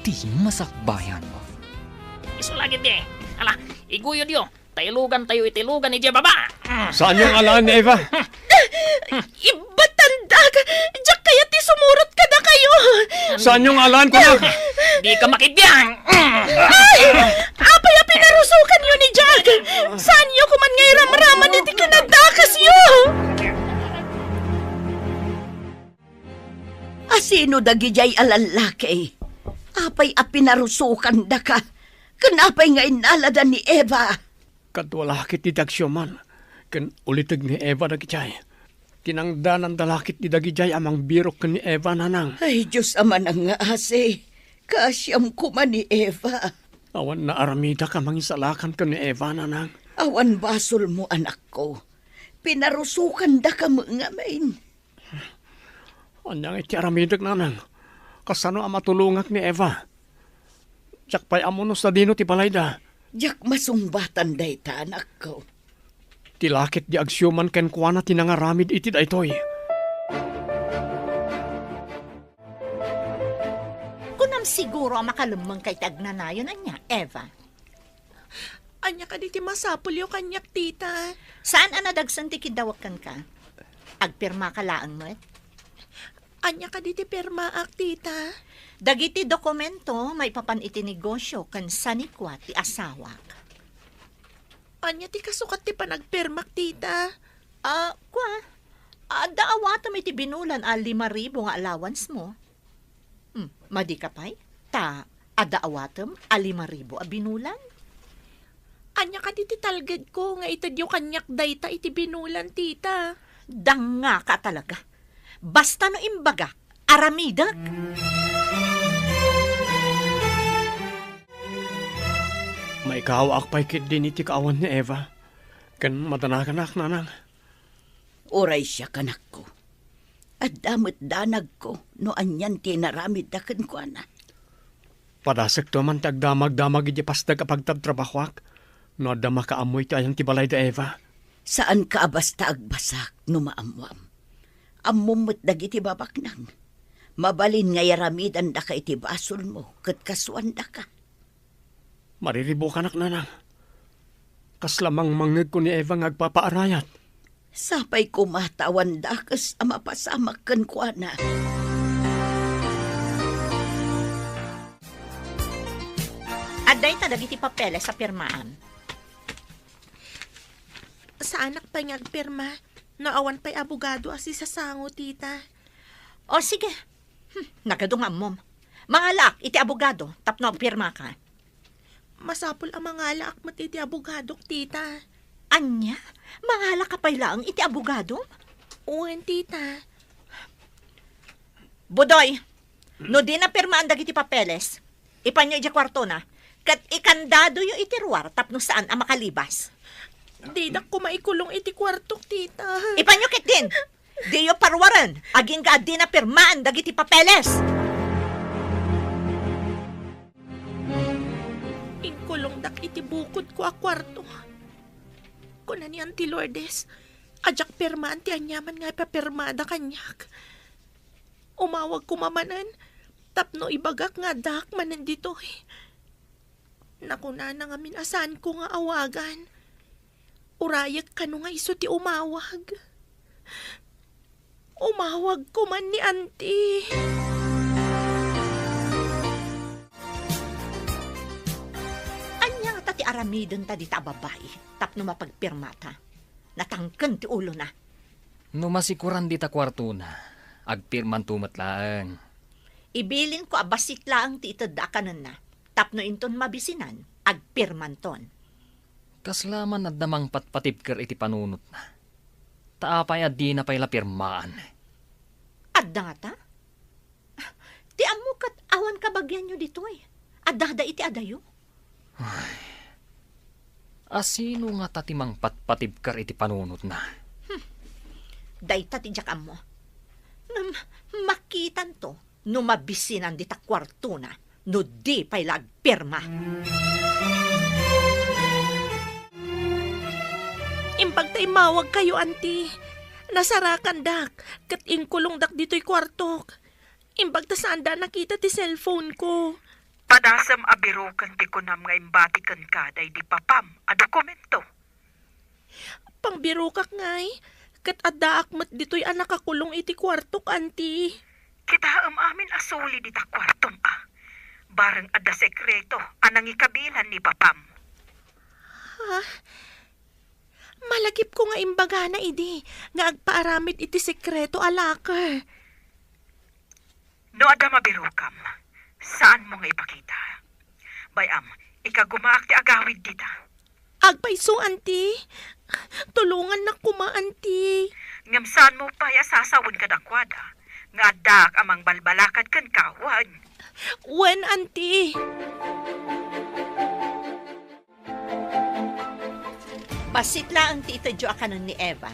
ti Masakbayan. Isu la ketdi. Ala, iguyodyo. Ta ilugantayo iti lugan idiay baba. Saanyo nga alaan ni Eva? Ibatandak! Diak kayat ti sumurot kadakayo! Saanyo nga alaan, kunak? Dika makibiang! Ay! Apay a pinarusokanyo ni Jack? Saanyo koman nga iramraman iti kinadakesyo? Asino dagidiay a lallaki? Apay a pinarusokandaka? Ken apay nga innalada ni Eva? Kadua la ket ti agsiuman ken uliteg ni Eva dagidiay. Kinangdananda la ket ti dagidiay a mangbirok ken ni Eva, nanang. Ay, Dios a manangngaasi, kaasiam koma ni Eva. Awan naaramidak a mangisalakan ken ni Eva, nanang. Awan basolmo, anakko. Pinarusokandaka met ngamin. Ania nga iti aramidek, nanang? Kasano a matulongak ni Eva? Diak pay ammo no sadino ti balayda. Diak masungbatan dayta, anakko. Ti lakit di agsiuman kenkuana ti nangaramid iti daytoy. Kunam siguro a makalemmengka iti agnanayon, ania, Eva? Ania kadi ti masapulyo kaniak, tita? Saan a nadagsen ti kiddawek kenka? Agpirmaka laeng met? Ania kadi ti pirmaak, tita? Dagiti dokumento maipapan iti negosio ken sanikua ti asawak. Ania ti kasukat ti panagpirmak, tita? Ah, kua, adda awatem iti binulan a lima ribu nga allowance mo. Hmm, madi ka pay? Ta adda awatem a lima ribu a binulan? Ania kadi ti talgedko nga itedyo kaniak dayta iti binulan, tita? Dangngaka talaga. Basta no imbagak, aramidek. Maikawaak pay ketdin iti kaawan ni Eva, ken madanaganak, nanang. Uray siak, anakko. Adda met danagko no anian ti inaramidda kenkuana. Padasekto man ti agdamagdamag iti pasteg a pagtabtrabahoak no adda makaammo iti ayan ti balayda, Eva. Saanka a basta agbasak no maammoam. Ammom met dagiti babaknang. Mabalin nga iyaramidandaka iti basolmo ket kasuandaka. Mariribukanak, nanang. Kasla mangmangngegko ni Eva nga agpapaarayat. Sapay koma ta awan dakes a mapasamak kenkuana. Adda ita dagiti papeles a pirmaam. Saanak pay nga agpirma no awan pay abogado a sisasango, tita. O, sige. Hmm, nagadu nga ammom. Mangalaak iti abogado tapno agpirmaka. Masapul a mangalaak met iti abogadok, tita. Ania? Mangalaka pay laeng iti abogado? Wen, tita. Budoy, no di napirmaan dagiti papeles, ipanyo idiay kuartona, ket ikandadoyo iti ruar tapno saan a makalibas. Didak koma ikulong iti kuartok, tita. Ipanyo ketdin! Diyo paruaren, agingga a di napirmaan dagiti papeles! Inkulongdak iti bukodko a kuarto. Kuna ni Auntie Lourdes a diak pirmaan ti aniaman nga ipapirmada kaniak. Umawagko manen tapno ibagak nga addaak manen ditoy. Nakunana ngamin a saanko nga awagan. Urayek kano nga isu ti umawag. Umawagko man ni Auntie. Ania ngata ti aramidenta dita a babai tapno mapagpirmata? Natangken ti ulona. No masikuran dita kuartona, agpirmanto met laeng. Ibilinko a bassit laeng ti itedda a kanenna, tapno inton mabisinan, agpirmanton. Kasla man adda mangpatpatibker iti panunotna. Ta apay a dina pay la pirmaan? Adda ngata? Ti ammo ket awan kabagianyo ditoy. Addada iti adayo. Ay. Asino ngata ti mangpatpatibker iti panunotna? Hmm. Dayta ti diak ammo. Ngem makitanto no mabisinan dita kuartona no di pay la agpirma. Imbag ta immawagkayo, Auntie. Nasarakandak ket inkulongdak ditoy kuartok. Imbag ta saanda a nakita ti cellphone-ko. Padasem a biroken ti kunam nga imbati kenka daydi papam a dokumento. Pangbirokak ngay, ket addaak met ditoy a nakakulong iti kuartok, Auntie. Kitaem amin a suli dita kuartom a. Bareng adda sekreto a nangikabilan ni papam. Ah, malagipko nga imbagana idi nga agpaaramid iti sekreto a locker. No adda mabirokam, saanmo nga ipakita. Bay-am, ikagumaak ti agawid dita. Agpayso, Auntie. Tulongannak koma, Auntie. Ngem saanmo pay a sasawen kadakuada nga addaak a mangbalbalakad kenka, wen? Wen, Auntie. Bassit laeng ti itedyo a kanen ni Eva.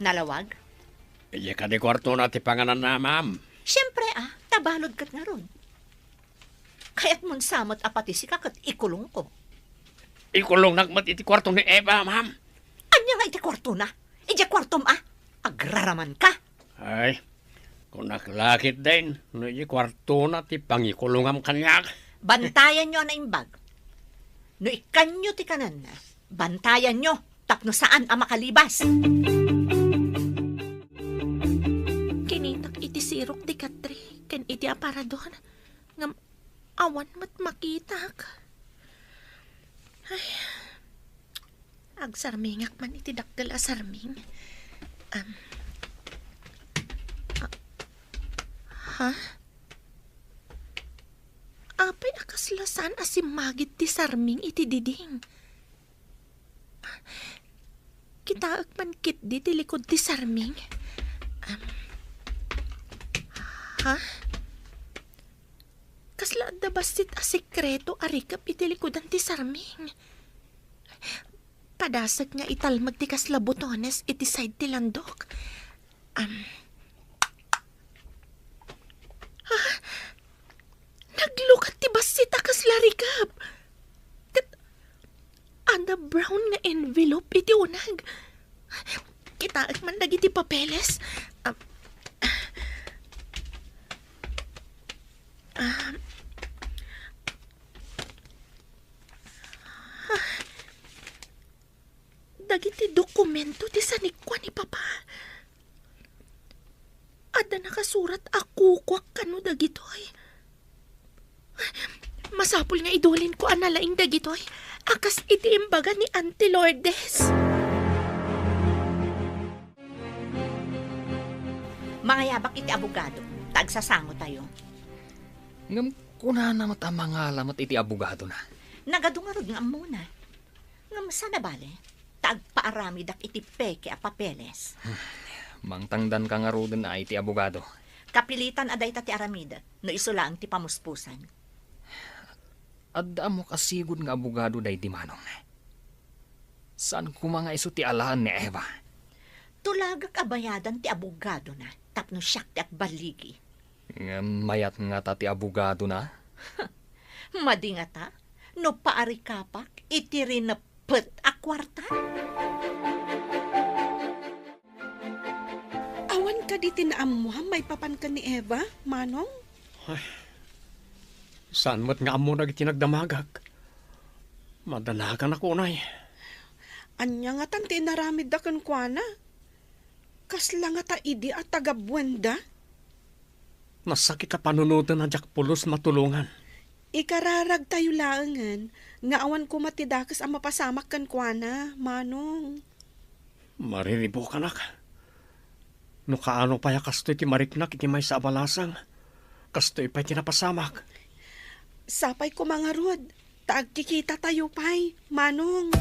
Nalawag? Idiay kadi kuartona ti pangananna, ma'am. Siempre, ah, ta balud ket ngarud. Kayatmon sa met a pati sika ket ikulongko. Ikulongnak met iti kuarto ni Eva, ma'am. Ania nga iti kuartona? Idiay kuartom, ah? Agraramanka. Ay, kunak la ketdin, no idiay kuartona ti pangikulongam kaniak. Bantayanyo a naimbag. No ikkanyo ti kanenna, bantayanyo tapno saan a makalibas. Kinitak iti sirok ti katre ken iti aparador, ngem awan met makitak. Ay, agsarmingak man iti dakkel a sarming. Am, a-, ha? Apay a kasla saan a simmagid ti sarming iti diding? Kitaek man ketdi ti likod ti sarming. Am, ha? Kasla adda bassit a sekreto a rikep iti likudan ti sarming? Padasek nga italmek ti kasla botones iti side ti landok. Am. Ah, naglukat ti bassit a kasla rikep. Ket adda brown nga envelope iti uneg. Kitaek man dagiti papeles. Am, am, Dagiti dokumento ti sanikua ni Papa. Adda nakasurat a kukuak kano dagitoy. Masapul nga idulinko a nalaing dagitoy, a kas iti imbaga ni Auntie Lourdes. Mangayabak iti abogado, ta agsasangotayo. Ngem kunana met a mangala met iti abogadona. Nagadu ngarud nga ammona. Ngem saan a bale, ta agpaaramidak iti peke a papeles. Mangtangdanka ngaruden a iti abogado. Kapilitan a dayta ti aramidek, no isu laeng ti pamuspusan. Adda ammok a sigud nga abogado daydi, Manong. Saan koma nga isu ti alaen ni Eva. Tulagak a bayadan ti abogadona tapno siak ti agballigi. Ngem mayat ngata ti abogadona? Madi ngata no paarikapak iti rineppet a kuarta? Awan kadi ti naammoam maipapan ken ni Eva, Manong? Ay, saan met nga ammo dagiti nagdamagak. Madanaganak unay. Ania ngatan ti inaramidda kenkuana? Kasla ngata idi a tagabuenda? Nasakit a panunoten a diak pulos matulongan. Ikararagtayo laengen nga awan koma ti dakes a mapasamak kenkuana, Manong. Mariribukanak. No kaano pay a kastoy ti mariknak iti maysa a balasang, kastoy pay ti napasamak. Sapay koma ngarud, ta agkikitatayo pay, Manong.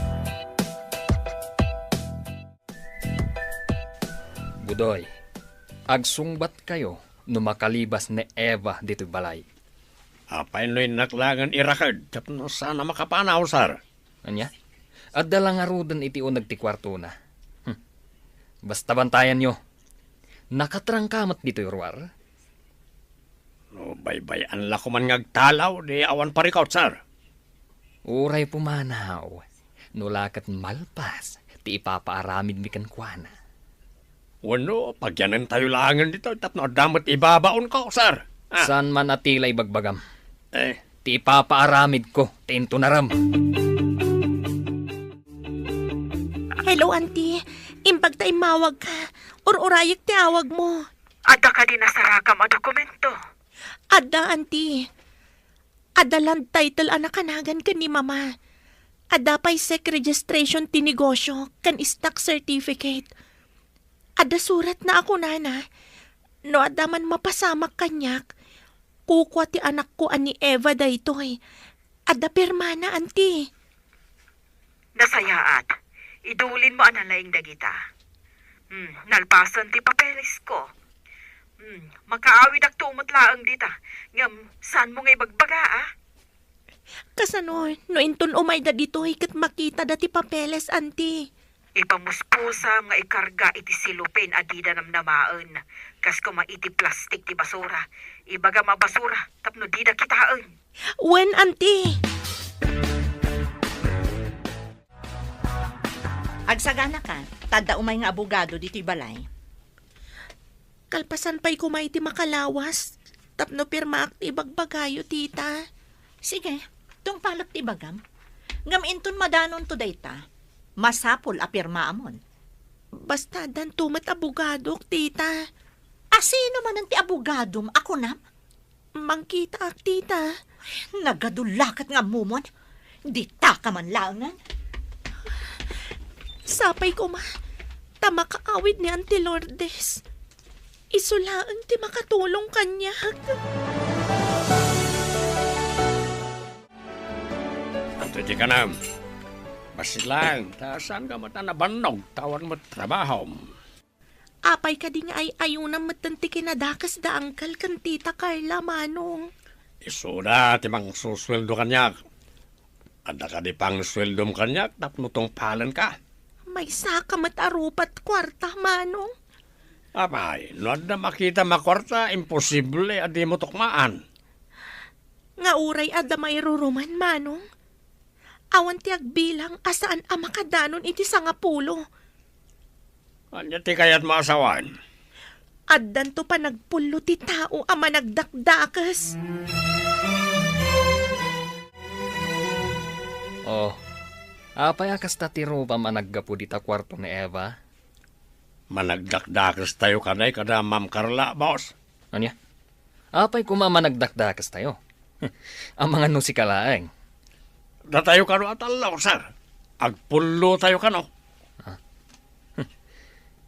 Budoy, agsungbatkayo no makalibas ni Eva ditoy balay. Apay no innak laengen iraked tapno saan a makapanaw, sir? Ania? Adda la ngaruden iti uneg ti kuartona. Hmm. Basta bantayanyo. Nakatrangka met ditoy ruar? No baybay-an la koman nga agtalaw, di awan parikot, sir. Uray pumanaw, no la ket malpas ti ipapaaramidmi kenkuana. Wenno, pagyanentayo laengen ditoy tapno adda met ibabaonko, sir. Ah. Saan man a tila ibagbagam. Eh. Ti ipapaaramidko, ti intunarem. Hello, Auntie. Imbag ta immawagka. Ur-urayek ti awagmo. Adda kadi nasarakam a dokumento? Adda, Auntie. Adda land title a nakanagan ken ni Mama. Adda pay sec registration ti negosyo ken stock certificate. Adda suratna a kunana, no adda man mapasamak kaniak, kukua ti anakko a ni Eva daytoy. Adda pirmana, anti. Nasayaat. Idulinmo a nalaing dagita. Hmm, nalpasen ti papelesko. Hmm, makaawidakto met laeng dita. Ngem, saanmo nga ibagbaga, a? Kasano, no inton umayda ditoy ket makitada ti papeles, anti? Ipamuspusam nga ikarga iti silupin a dida namnamaen, kas koma iti plastik ti basura. Ibagam a basura tapno dida kitaen. Wen, anti. Agsaganaka, ta adda umay nga abogado ditoy balay. Kalpasan pay koma iti makalawas, tapno pirmaak ti ibagbagayo, tita. Sige, tungpalek ti ibagam. Ngem inton madanonto dayta, masapul a pirmaamon. Basta addanto met abogadok, tita. A sino manen ti abogadom a kunam? Mangkitaak, tita. Nagadu la ket nga ammomon. Ditaka man laengen. Sapay koma, ta makaawid ni Auntie Lourdes. Isu laeng ti makatulong kaniak. Adtoy ti kanam. Bassit laeng, ta saanka met a nabannog, ta awan met trabahom. Apay kadi nga ay-ayonam metten ti kinadakes da Uncle ken Tita Carla, Manong? Isuda ti mangsusueldo kaniak. Adda kadi pangsueldom kaniak tapno tungpalenka? Maysaka met a rupat kuarta, Manong. Apay, no adda makitam a kuarta, imposible a dimo tukmaan. Nga uray adda mairuruman, Manong. Awan ti agbilang a saan a makadanon iti sangapulo. Ania ti kayatmo a sawen? Addanto panagpullo ti tao a managdakdakes. Oh, apay a kasta ti rupam a naggapu dita kuarto ni Eva? Managdakdakestayo kadi kada Ma'am Carla, boss. Ania? Apay koma managdakdakestayo? Amangan no sika laeng. Datayo kano a tallo, sir. Agpullotayo kano. Ah.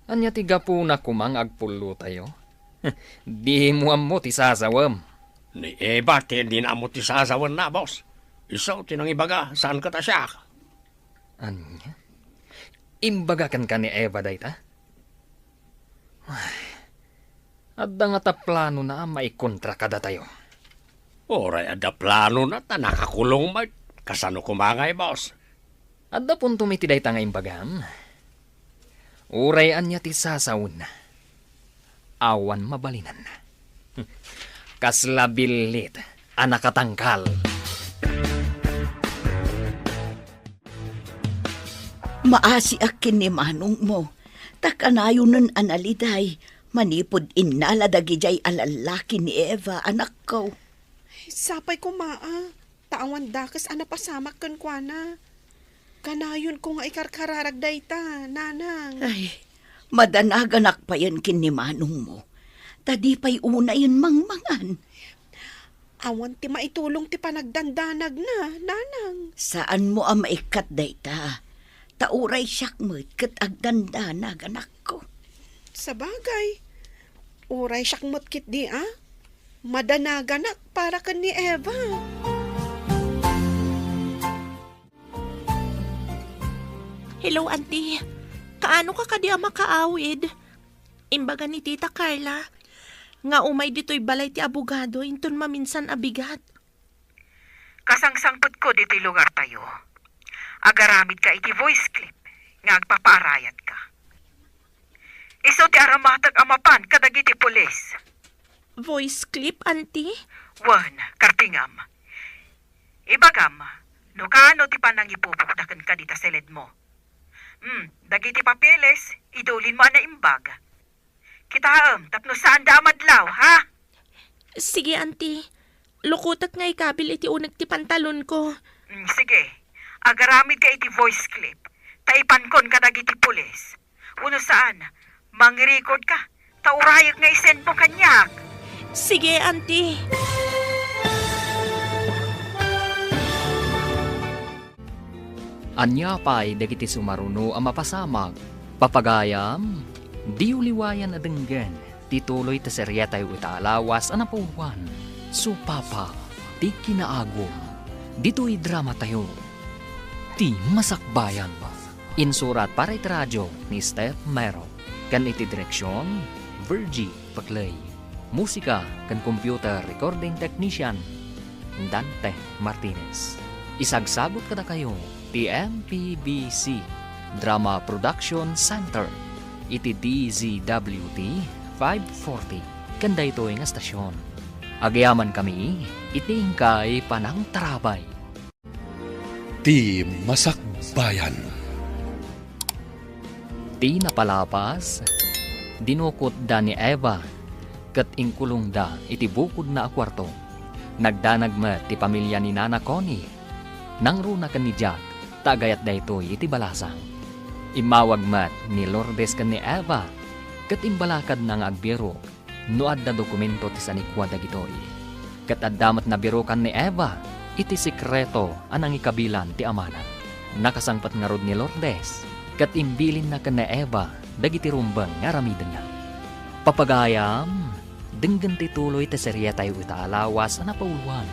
Ania ti gapuna koma nga agpullotayo? Dimo ammo ti sasawem. Ni Eva ti dina ammo ti sasawenna, boss. Isu ti nangibaga, saan ket a siak. Ania? Imbaga kenka ni Eva dayta? Ay, adda ngata planona a maikontra kadatayo. Uray adda planona ta nakakulong met. Kasano koma ngay, boss? Adda puntom iti dayta nga imbagam. Uray ania ti sasawenna, awan mabalinanna. Kasla billit a nakatangkal. Maasiak ken ni manongmo, ta kanayonen a naliday manipud innala dagidiay a lallaki ni Eva, anakko. Sapay koma a, ta awan dakes a napasamak kenkuana. Kanayonko nga ikarkararag dayta, nanang. Ay, madanaganak payen ken ni manongmo, ta di pay unayen mangmangan. Awan ti maitulong ti panagdandanagna, nanang. Saanmo a maikkat dayta, ta uray siak met ket agdandanag, anakko. Sabagay, uray siak met ketdi a madanaganak para ken ni Eva. Hello, Auntie. Kaano ka kadi a makaawid? Imbaga ni Tita Carla nga umay ditoy balay ti abogado inton maminsan a bigat. Kasangsangpetko ditoy lugartayo. Agaramidka iti voice clip nga agpapaarayatka. Isu ti aramatek a mapan kadagiti pulis. Voice clip, Auntie? Wen, kartingam. Ibagam, no kaano ti panangipupuktaken kadita seledmo. Hmm, dagiti papeles, idulinmo a naimbag. Kitaem, tapno saanda a madlaw, ha? Sige, Auntie. Lukotek nga ikabil iti uneg ti pantalonko. Hmm, sige. Agaramidka iti voice clip. Ta ipankon kadagiti pulis. Wenno saan, mangrecord ka, ta urayek nga isendmo kaniak. Sige, Auntie. Ania pay dagiti sumaruno a mapasamak? Papagayam, diyo liwayan a denggen ti tuloy ti serietayo ita a lawas a napauluan, Supapa ti Kinaagum. Ditoy dramatayo, Ti Masakbayan. Insurat para iti radio ni Steph Mero, ken iti direksion, Virgie Paclay. Musika ken computer recording technician, Dante Martinez. Isagsagut kadakayo ti M P B C Drama Production Center iti D Z W T five forty ken daytoy nga stasyon. Agyamankami iti inkay panangtarabay. Ti Masakbayan. Ti napalabas, dinukotda ni Eva ket inkulongda iti bukodna a kuarto. Nagdanag met ti pamilya ni Nana Connie. Nangruna ken ni Jack, ta agayat daytoy iti balasang. Immawag met ni Lourdes ken ni Eva ket imbalakadna nga agbirok no adda dokumento ti sanikua dagitoy. Ket adda met nabirokan ni Eva iti sekreto a nangikabilan ti amana. Nakasangpet ngarud ni Lourdes, ket imbilinna ken ni Eva dagiti rumbeng nga aramidenna. Papagayam, denggen ti tuloy ti serietayo ita a lawas a napauluan,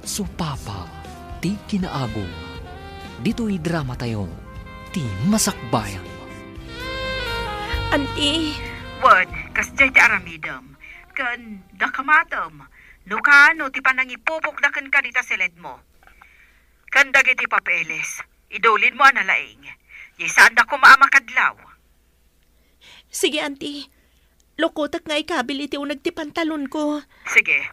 Supapa ti Kinaagum. Ditoy dramatayo, Ti Masakbayan. Anti. Wen, kasdiay ti aramidem, ken dakamatem, no kaano ti panangipupokda kenka dita siledmo. Ken dagiti papeles, idulidmo a nalaing. Diay saanda koma a makadlaw. Sige, Anti. Lukotek nga ikabil iti uneg ti pantalonko. Sige.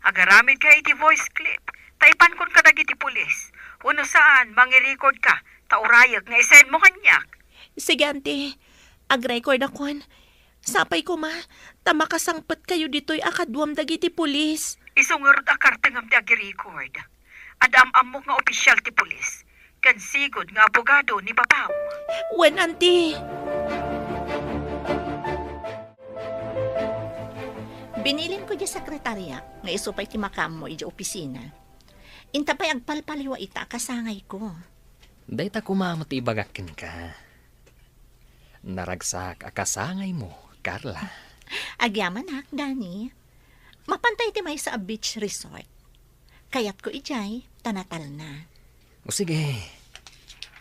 Agaramidka iti voice clip. Ta ipankon kadagiti pulis. Wenno saan, mangirecord ka. Ta urayek nga isendmo kaniak. Sige, Anti. Agrecord akon. Sapay koma, ta makasangpet kayo ditoy a kaduam dagiti pulis. Isu ngarud a kartengam ti agirecord. Adda am-ammok nga opisyal ti pulis, ken sigud nga abogado ni papam. Wen, Anti. Binilinko diay sekretariak nga isu pay ti makaammo idiay opisina. Inta pay agpalpaliwa ita a kasangayko. Dayta koma met ti ibagak kenka. Naragsak a kasangaymo, Carla. Agyamanak, Danny. Mapanta iti maysa a beach resort. Kayatko idiay, ta natalna. O sige.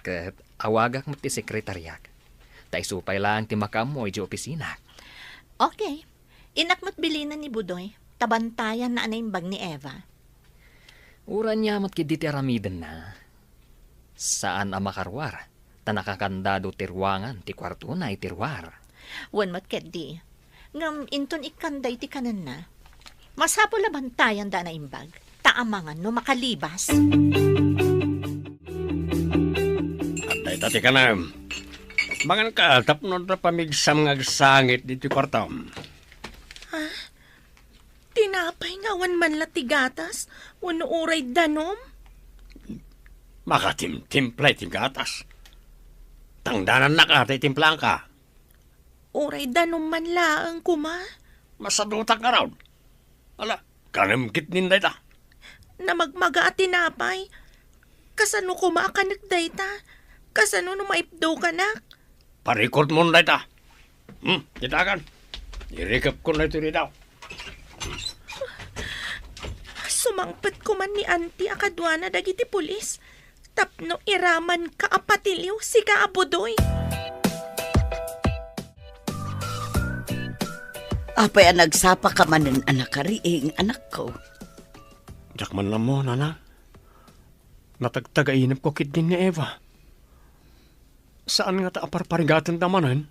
Ket awagak met ti sekretariak. Ta isu pay laeng ti makaammo idiay opisina. Okay. Innak met bilinen ni Budoy, ta bantayanna a naimbag ni Eva. Uray ania met ketdi ti aramidenna. Saan a makaruar, ta nakakandado ti ruangan ti kuartona iti ruar. Wen met ketdi. Ngem inton ikkanda iti kanenna, masapul a bantayanda a naimbag, ta amangan no makalibas. Adda ita ti kanem. Manganka tapno adda pamigsam nga agsangit ditoy kuartom. Ah, tinapay nga awan man la ti gatas, wenno uray danum? Makatimtimplay ti gatas. Tangdanannak a ta itimplaanka. Uray danum man laeng koma. Masadutak ngarud. Ala, kanem ketdin dayta. Namagmaga a tinapay. Kasano koma a kanek dayta? Kasano no maipdukanak? Parikutmon dayta. Hmm, ditakan. Irikepkon daytoy dita. Sumangpet koman ni Anti a kaduana dagiti pulis tapno iramanka a patiliw, sika a Budoy. Apay a nagsapaka manen a nakariing, anakko? Diak man ammo, nana. Natagtagainepko ketdin ni Eva. Saan ngata a parparigatenda manen?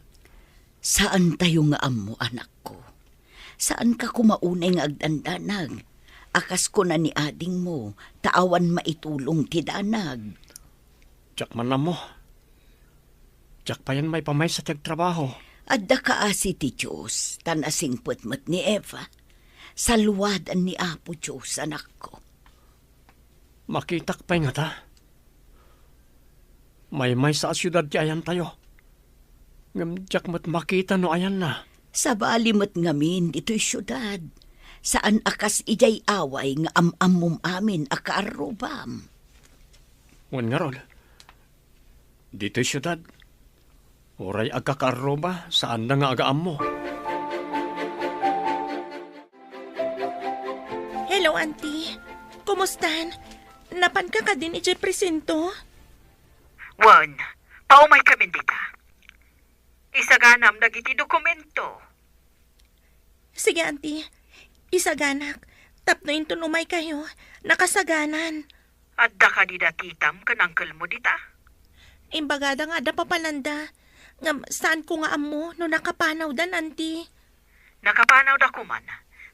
Saantayo nga ammo, anakko. Saanka koma unay nga agdandanag, a kas kuna ni adingmo, ta awan maitulong ti danag. Diak man ammo. Diak payen maipamaysa ti agtrabaho. Adda kaasi ti Dios, ta nasingpet met ni Eva. Saluadan ni Apo Dios, anakko. Makitak pay ngata? Maymaysa a siudad ti ayantayo. Ngem diak met makita no ayanna. Sabali met ngamin ditoy siudad. Saan a kas idiay away nga am-ammom amin a kaarrubam. Wen ngarud, Ditoy siudad, uray agkakaarruma, saanna nga agaammo. Hello, Auntie. Kumustan? Napanka kadin idiay presinto? Wen, paumaykamin dita. Isaganam dagiti dokumento. Sige, Auntie. Isaganak. Tapno inton umaykayo, nakasaganan. Adda kadi datitam ken angkelmo dita? Imbagada nga adda papananda. Ngem saanko nga ammo no nakapanawdan, Auntie. Nakapanawda koman,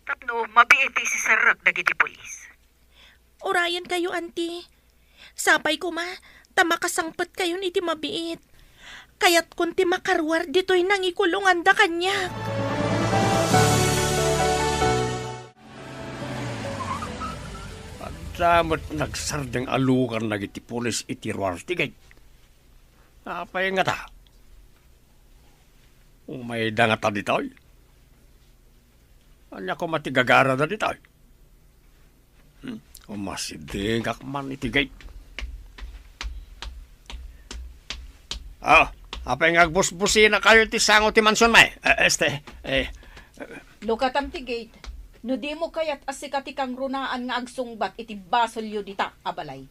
tapno mabiit ti siserrek dagiti pulis. Urayenkayo, Auntie. Sapay koma, ta makasangpetkayon iti mabiit. Kayatkon ti makaruar ditoy nangikulonganda kaniak. Adda met nagsardeng a lugar dagiti pulis iti ruar ti gate. Apay ngata? Umayda ngata ditoy? Ania koma ti gagarada ditoy? Hmm? Umasidegak man iti gate. Ah, apay nga agbusbusinakayo iti sango ti mansion, may? Eh, este, eh. Lukatam ti gate. No dimo kayat a sika ti kangrunaan nga agsungbat iti basolyo dita a balay.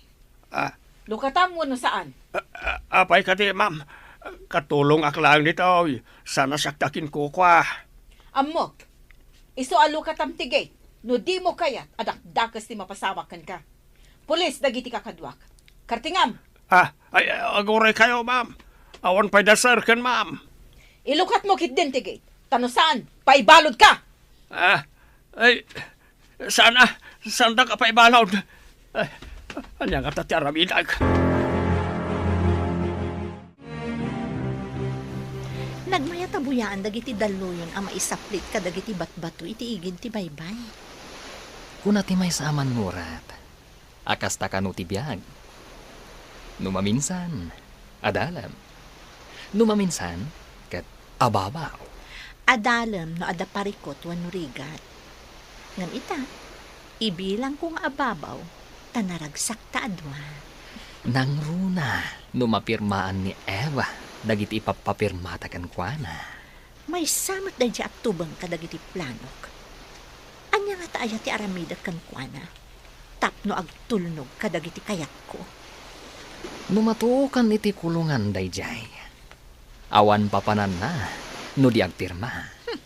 Ah. Lukatam wenno saan? Ah, ah, apay kadi, ma'am? Katulongak laeng ditoy. Saan a siak ti akinkukua. Ammok. Isu a lukatam ti gate. No dimo kayat a dakdakes ti mapasamak kenka. Pulis dagiti kakaduak. Kartingam! Ah, ay, aguraykayo, ma'am. Awan pay da, sir, ken ma'am. Ilukatmo ketdin ti gate. Ta no saan, paibalodka! Ah, ay, saan a, saandak a paibalod. Ay, ania ngata ti aramidak? Nagmayat a buyaan dagiti dalluyon a maisaplit kadagiti batbato iti igid ti baybay. Kuna ti maysa a mannurat a kasta kano ti biag. No maminsan, adalem. No maminsan, ket ababaw. Adalem no adda parikut wenno rigat. Ngem ita, ibilangko nga ababaw, ta naragsak ta a dua. Nangruna no mapirmaan ni Eva dagiti ipappapirmata kenkuana. Maysa met daydiay a tubeng kadagiti planok. Ania ngata aya ti aramidek kenkuana tapno agtulnog kadagiti kayatko? No matuokan iti kulongan daydiay, awan papananna no di agpirma. Hmm.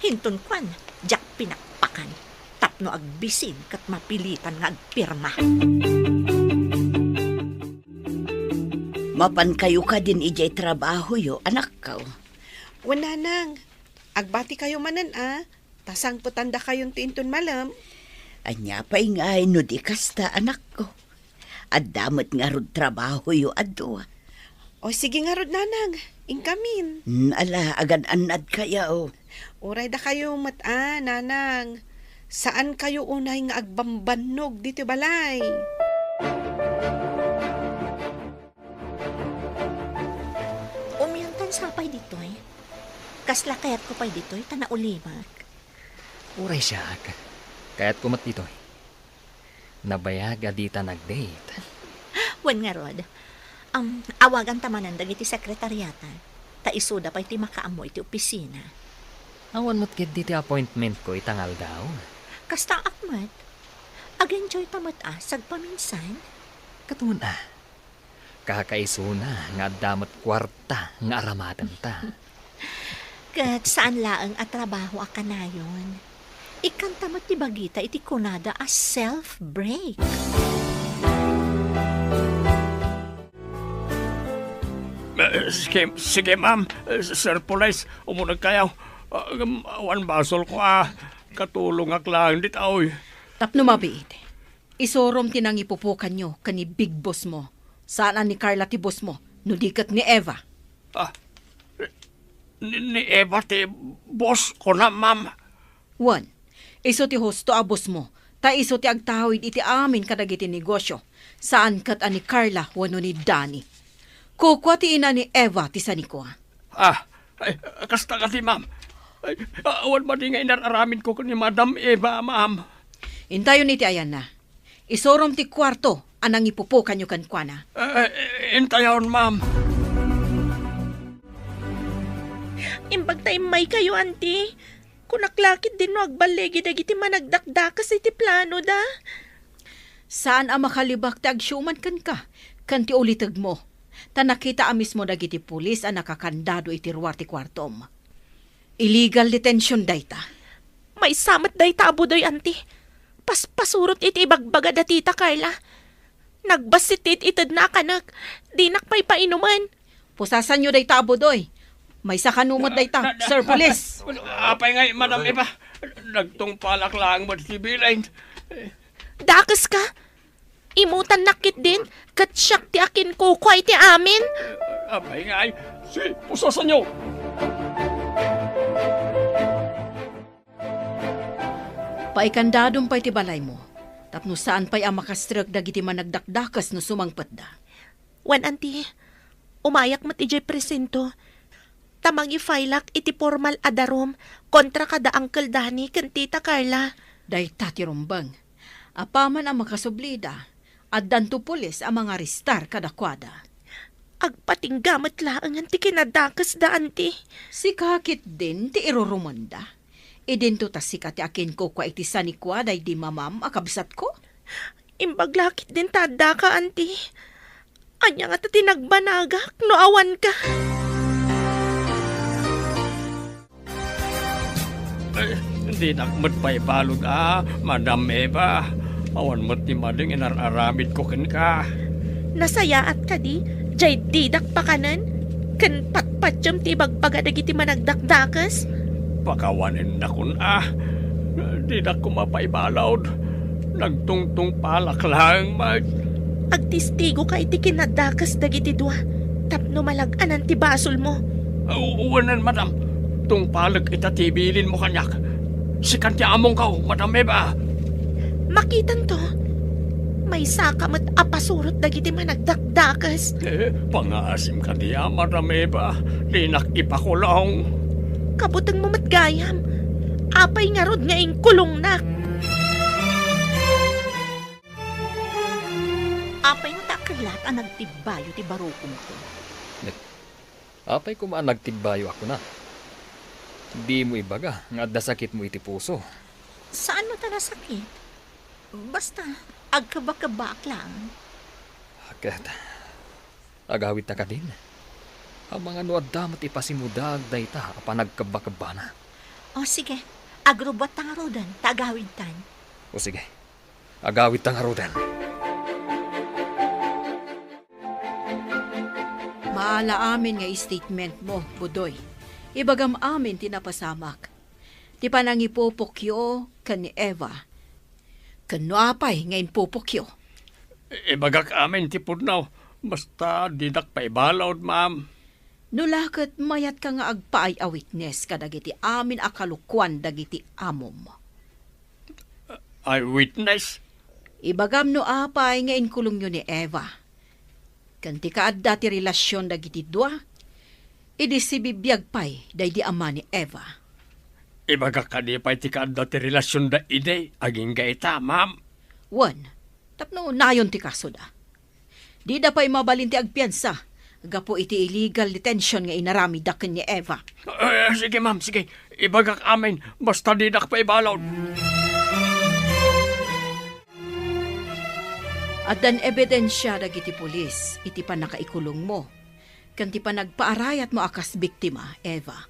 Inton kuan, diak pinakpakan tapno agbisin ket mapilitan nga agpirma. Mapankayo kadin idiay trabahoyo, anakko? Wen, nanang. Agbatikayo manen a, ta sangpetandakayonto inton malem. Ania pay ngay no di kasta, anakko? Adda met ngarud trabahoyo a dua. O, sige ngarud, nanang. Inkamin. Hmm, ala, agan-annadkayo. Uray dakayo met a, nanang. Saankayo unay nga agbambannog ditoy balay. Umiantan sa pay ditoy. Kasla kayatko pay ditoy ta naulimek. Uray siak, kayatko met ditoy. Nabayag a dita nag-date. Wen ngarud, um, awaganta manen dagiti sekretariata, ta isuda pay ti makaammo iti opisina. Awan met ketdi ti appointmentko ita nga aldaw. Kastaak met. Ag-enjoyta met a sagpaminsan. Ket wen a. Kakaisuna nga adda met kuarta nga aramatenta. Ket saan laeng a trabaho a kanayon. Ikkanta met ti bagita iti kunada a self-break. Eh, sige, sige, ma'am. Eh, Sir Police, umunegkayo. Ah, um, awan basolko a katulongak laeng ditoy. Tapno mabiit. Isurom ti nangipupukanyo ken ni Big Boss mo. Saan a ni Carla ti boss mo, no di ket ni Eva. Ah, ni, ni Eva ti boss ko na, ma'am. Wen, isu ti husto a boss mo, ta isu ti agtawid iti amin kadagiti negosyo. Saan ket a ni Carla wenno ni Danny. Kukua ti ina ni Eva ti sanikua. Ah, ay, kasta kadi, ma'am. Ay, awan madi nga inar-aramidko ken ni Madam Eva, ma'am. Intayon iti ayanna. Isurom ti kuarto a nangipupukanyo kenkuana. Eh, eh, intayon, ma'am. Imbag ta immaykayo, Auntie. Kunak la ketdin no agballigi dagiti managdakdakes iti planoda. Saan a makalibak ti agsiuman kenka ken ti ulitegmo. Ta nakita a mismo dagiti pulis a nakakandado iti ruar ti kuartom. Illegal detention dayta. Maysa met dayta a Budoy, Auntie. Paspasurot iti ibagbagada Tita Carla. Nagbassit ti it-itedna a kanek. Dinak pay painumen. Pusasanyo dayta a Budoy. Maysa kano met dayta, Sir Police. Apay ngay, Madam Eva. Nagtungpalak laeng met ti bilin. Dakeska. Imutannak ketdin, ket siak ti akinkukua iti amin. Apay ngay, si pusasanyo. Paikandadom pay ti balaymo, tapno saan pay a makastrek dagiti managdakdakes no sumangpetda. Wen, Auntie, umayak met idiay presinto, ta mangi-filak iti pormal a darum kontra kada Uncle Danny ken Tita Carla. Dayta ti rumbeng. Apaman a makasublida, addanto pulis a mangarestar kadakuada. Agpatingga met laengen ti kinadakesda, Auntie. Sika ketdin ti irurumenda. Idinto ta sika ti akinkukua iti sanikua daydi mamam a kabsatko. Imbag la ketdin ta addaka, Auntie. Ania ngata ti nagbanagak no awanka? Eh, dinak met pay balud a, Madam Eva. Awan met ti madeng inar-aramidko kenka. Nasayaat kadi, jay didak pakanen? Ken patpatiem ti ibagbaga dagiti managdakdakes? Pakawanendakon a. Didak koma pay balud. Nagtungtungpalak laeng met. Agtistigoka iti kinadakes dagiti dua tapno malag-anan ti basolmo. U-, uwanen, madam. Tungpalek ita ti bilinmo kaniak. Sikan ti amongko, Madam Eva. Makitanto. Maysaka met a pasurot dagiti managdakdakes. Eh, pangaasim kadi a, Madam Eva. Dinak ipakulong. Kabutengmo met gayam. Apay ngarud nga inkulongnak? Apay no ta kellat a nagtibbayo ti barukongko? Apay koma a nagtibbayo a kuna? Dimo ibaga nga adda sakitmo iti puso. Saan no ta nasakit? Basta, agkebakebbaak laeng. Ket, agawidta kadin? Amangan no adda met ipasimudaag dayta a panagkebbakebbana. O, sige. Agrubuatta ngaruden, ta agawidtan. O, sige. Agawidta ngaruden. Maala amin nga statementmo, Budoy. Ibagam amin ti napasamak. Ti panangipupokyo ken ni Eva. Ken no apay nga impupokyo? Ibagak amin ti pudno, basta didak pay balud, ma'am. No la ket mayatka nga agpaay a witness kadagiti amin a kalokuan dagiti amom. Eyewitness? Ibagam no apay nga inkulongyo ni Eva. Ken ti kaadda ti relasion dagiti dua, idi sibibiag pay daydi ama ni Eva. Ibagak kadi pay ti kaadda ti relasionda idi agingga ita, ma'am? Wen, tapno nayon ti kasoda. Dida pay mabalin ti agpiansa gapu iti illegal detention nga inaramidda ken ni Eva. Eh, sige, ma'am, sige. Ibagak amin, basta didak pay balud. Addan ebidensia dagiti pulis iti pannakaikulongmo ken ti panagpaarayatmo a kas biktima, Eva.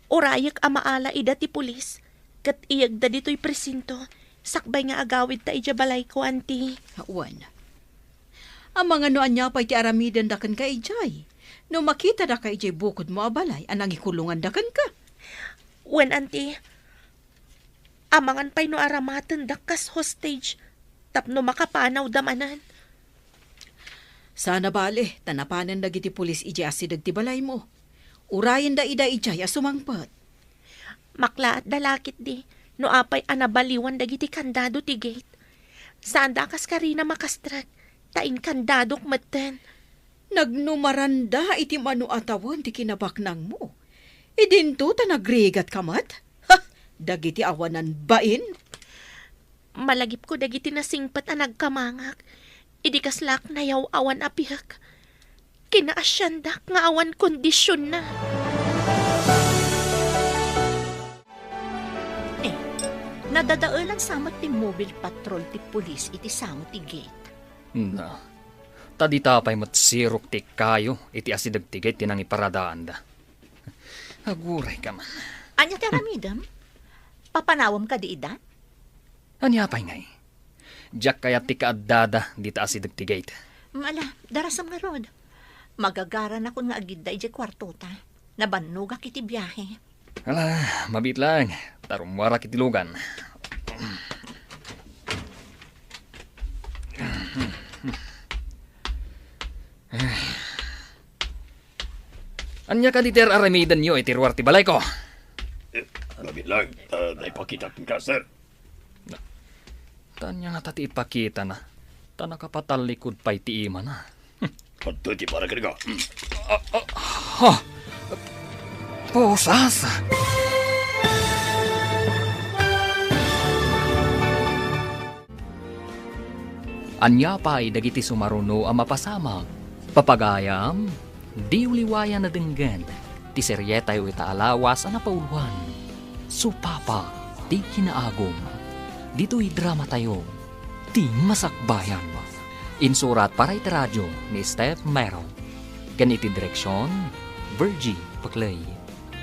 Urayek a maala ida ti pulis ket iyegda ditoy presinto sakbay nga agawidta idiay balayko, Auntie. Wen. Amangan no ania pay ti aramidenda kenka idiay, no makitadaka idiay bukodmo a balay a nangikulonganda kenka. Wen, Auntie. Amangan pay no aramatendak kas hostage tapno makapanawda manen. Saan a bale, ta napanen dagiti pulis idiay asideg ti balaymo. Urayenda ida idiay a sumangpet. Maklaatda la ketdi no apay a nabaliwan dagiti kandado ti gate. Saanda a kas karina makastrek, ta inkandadok metten. Nagnumaranda iti mano a tawen ti kinabaknangmo. Idinto ta nagrigatka met? Ha! Dagiti awanan bain! Malagipko dagiti nasingpet a nagkamangak, idi kaslaak nayaw-awan a piek. Kinaasiandak nga awan kondisionna. Adadaelan sa met ti mobile patrol ti pulis iti sango ti gate. Na, ta dita pay met sirok ti kayo iti asideg ti gate ti nangiparadaanda. Aguray ka man. Ania ti aramidem? Papanawem kadi ida? Ania pay ngay? Diak kayat ti kaaddada dita asideg ti gate. Ala, darasem ngarud. Magagaranakon nga agidda idiay kuartota. Nabannogak iti biahe. Ala, mabiit lang. Ta rummuarak iti lugan. Ania kadi ti ar-aramidenyo iti ruar ti balayko? Eh, mabiit lang. Ah, naipakitak nga, sir. Ta ania ngata ti ipakitana? Ta nakapatallikod pay ti imana. Adtoy ti para kenka. Hmm. Ah, ah, ha! Pusas! Ania pay dagiti sumaruno a mapasamak? Papagayam, diyo liwayan a denggen ti serietayo ita a lawas a napauloan, Supapa ti Kinaagum. Ditoy dramatayo, Ti Masakbayan. Insurat para iti radio ni Steph Mero. Ken iti direksion, Virgie Paclay.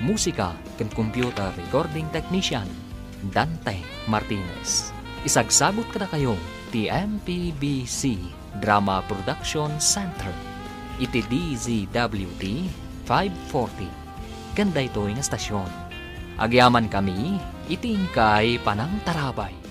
Musika ken computer recording technician, Dante Martinez. Isagsabot kadakayo ti M P B C Drama Production Center iti D Z W T five forty ken daytoy nga stasyon. Agyamankami iti inkay panangtarabay.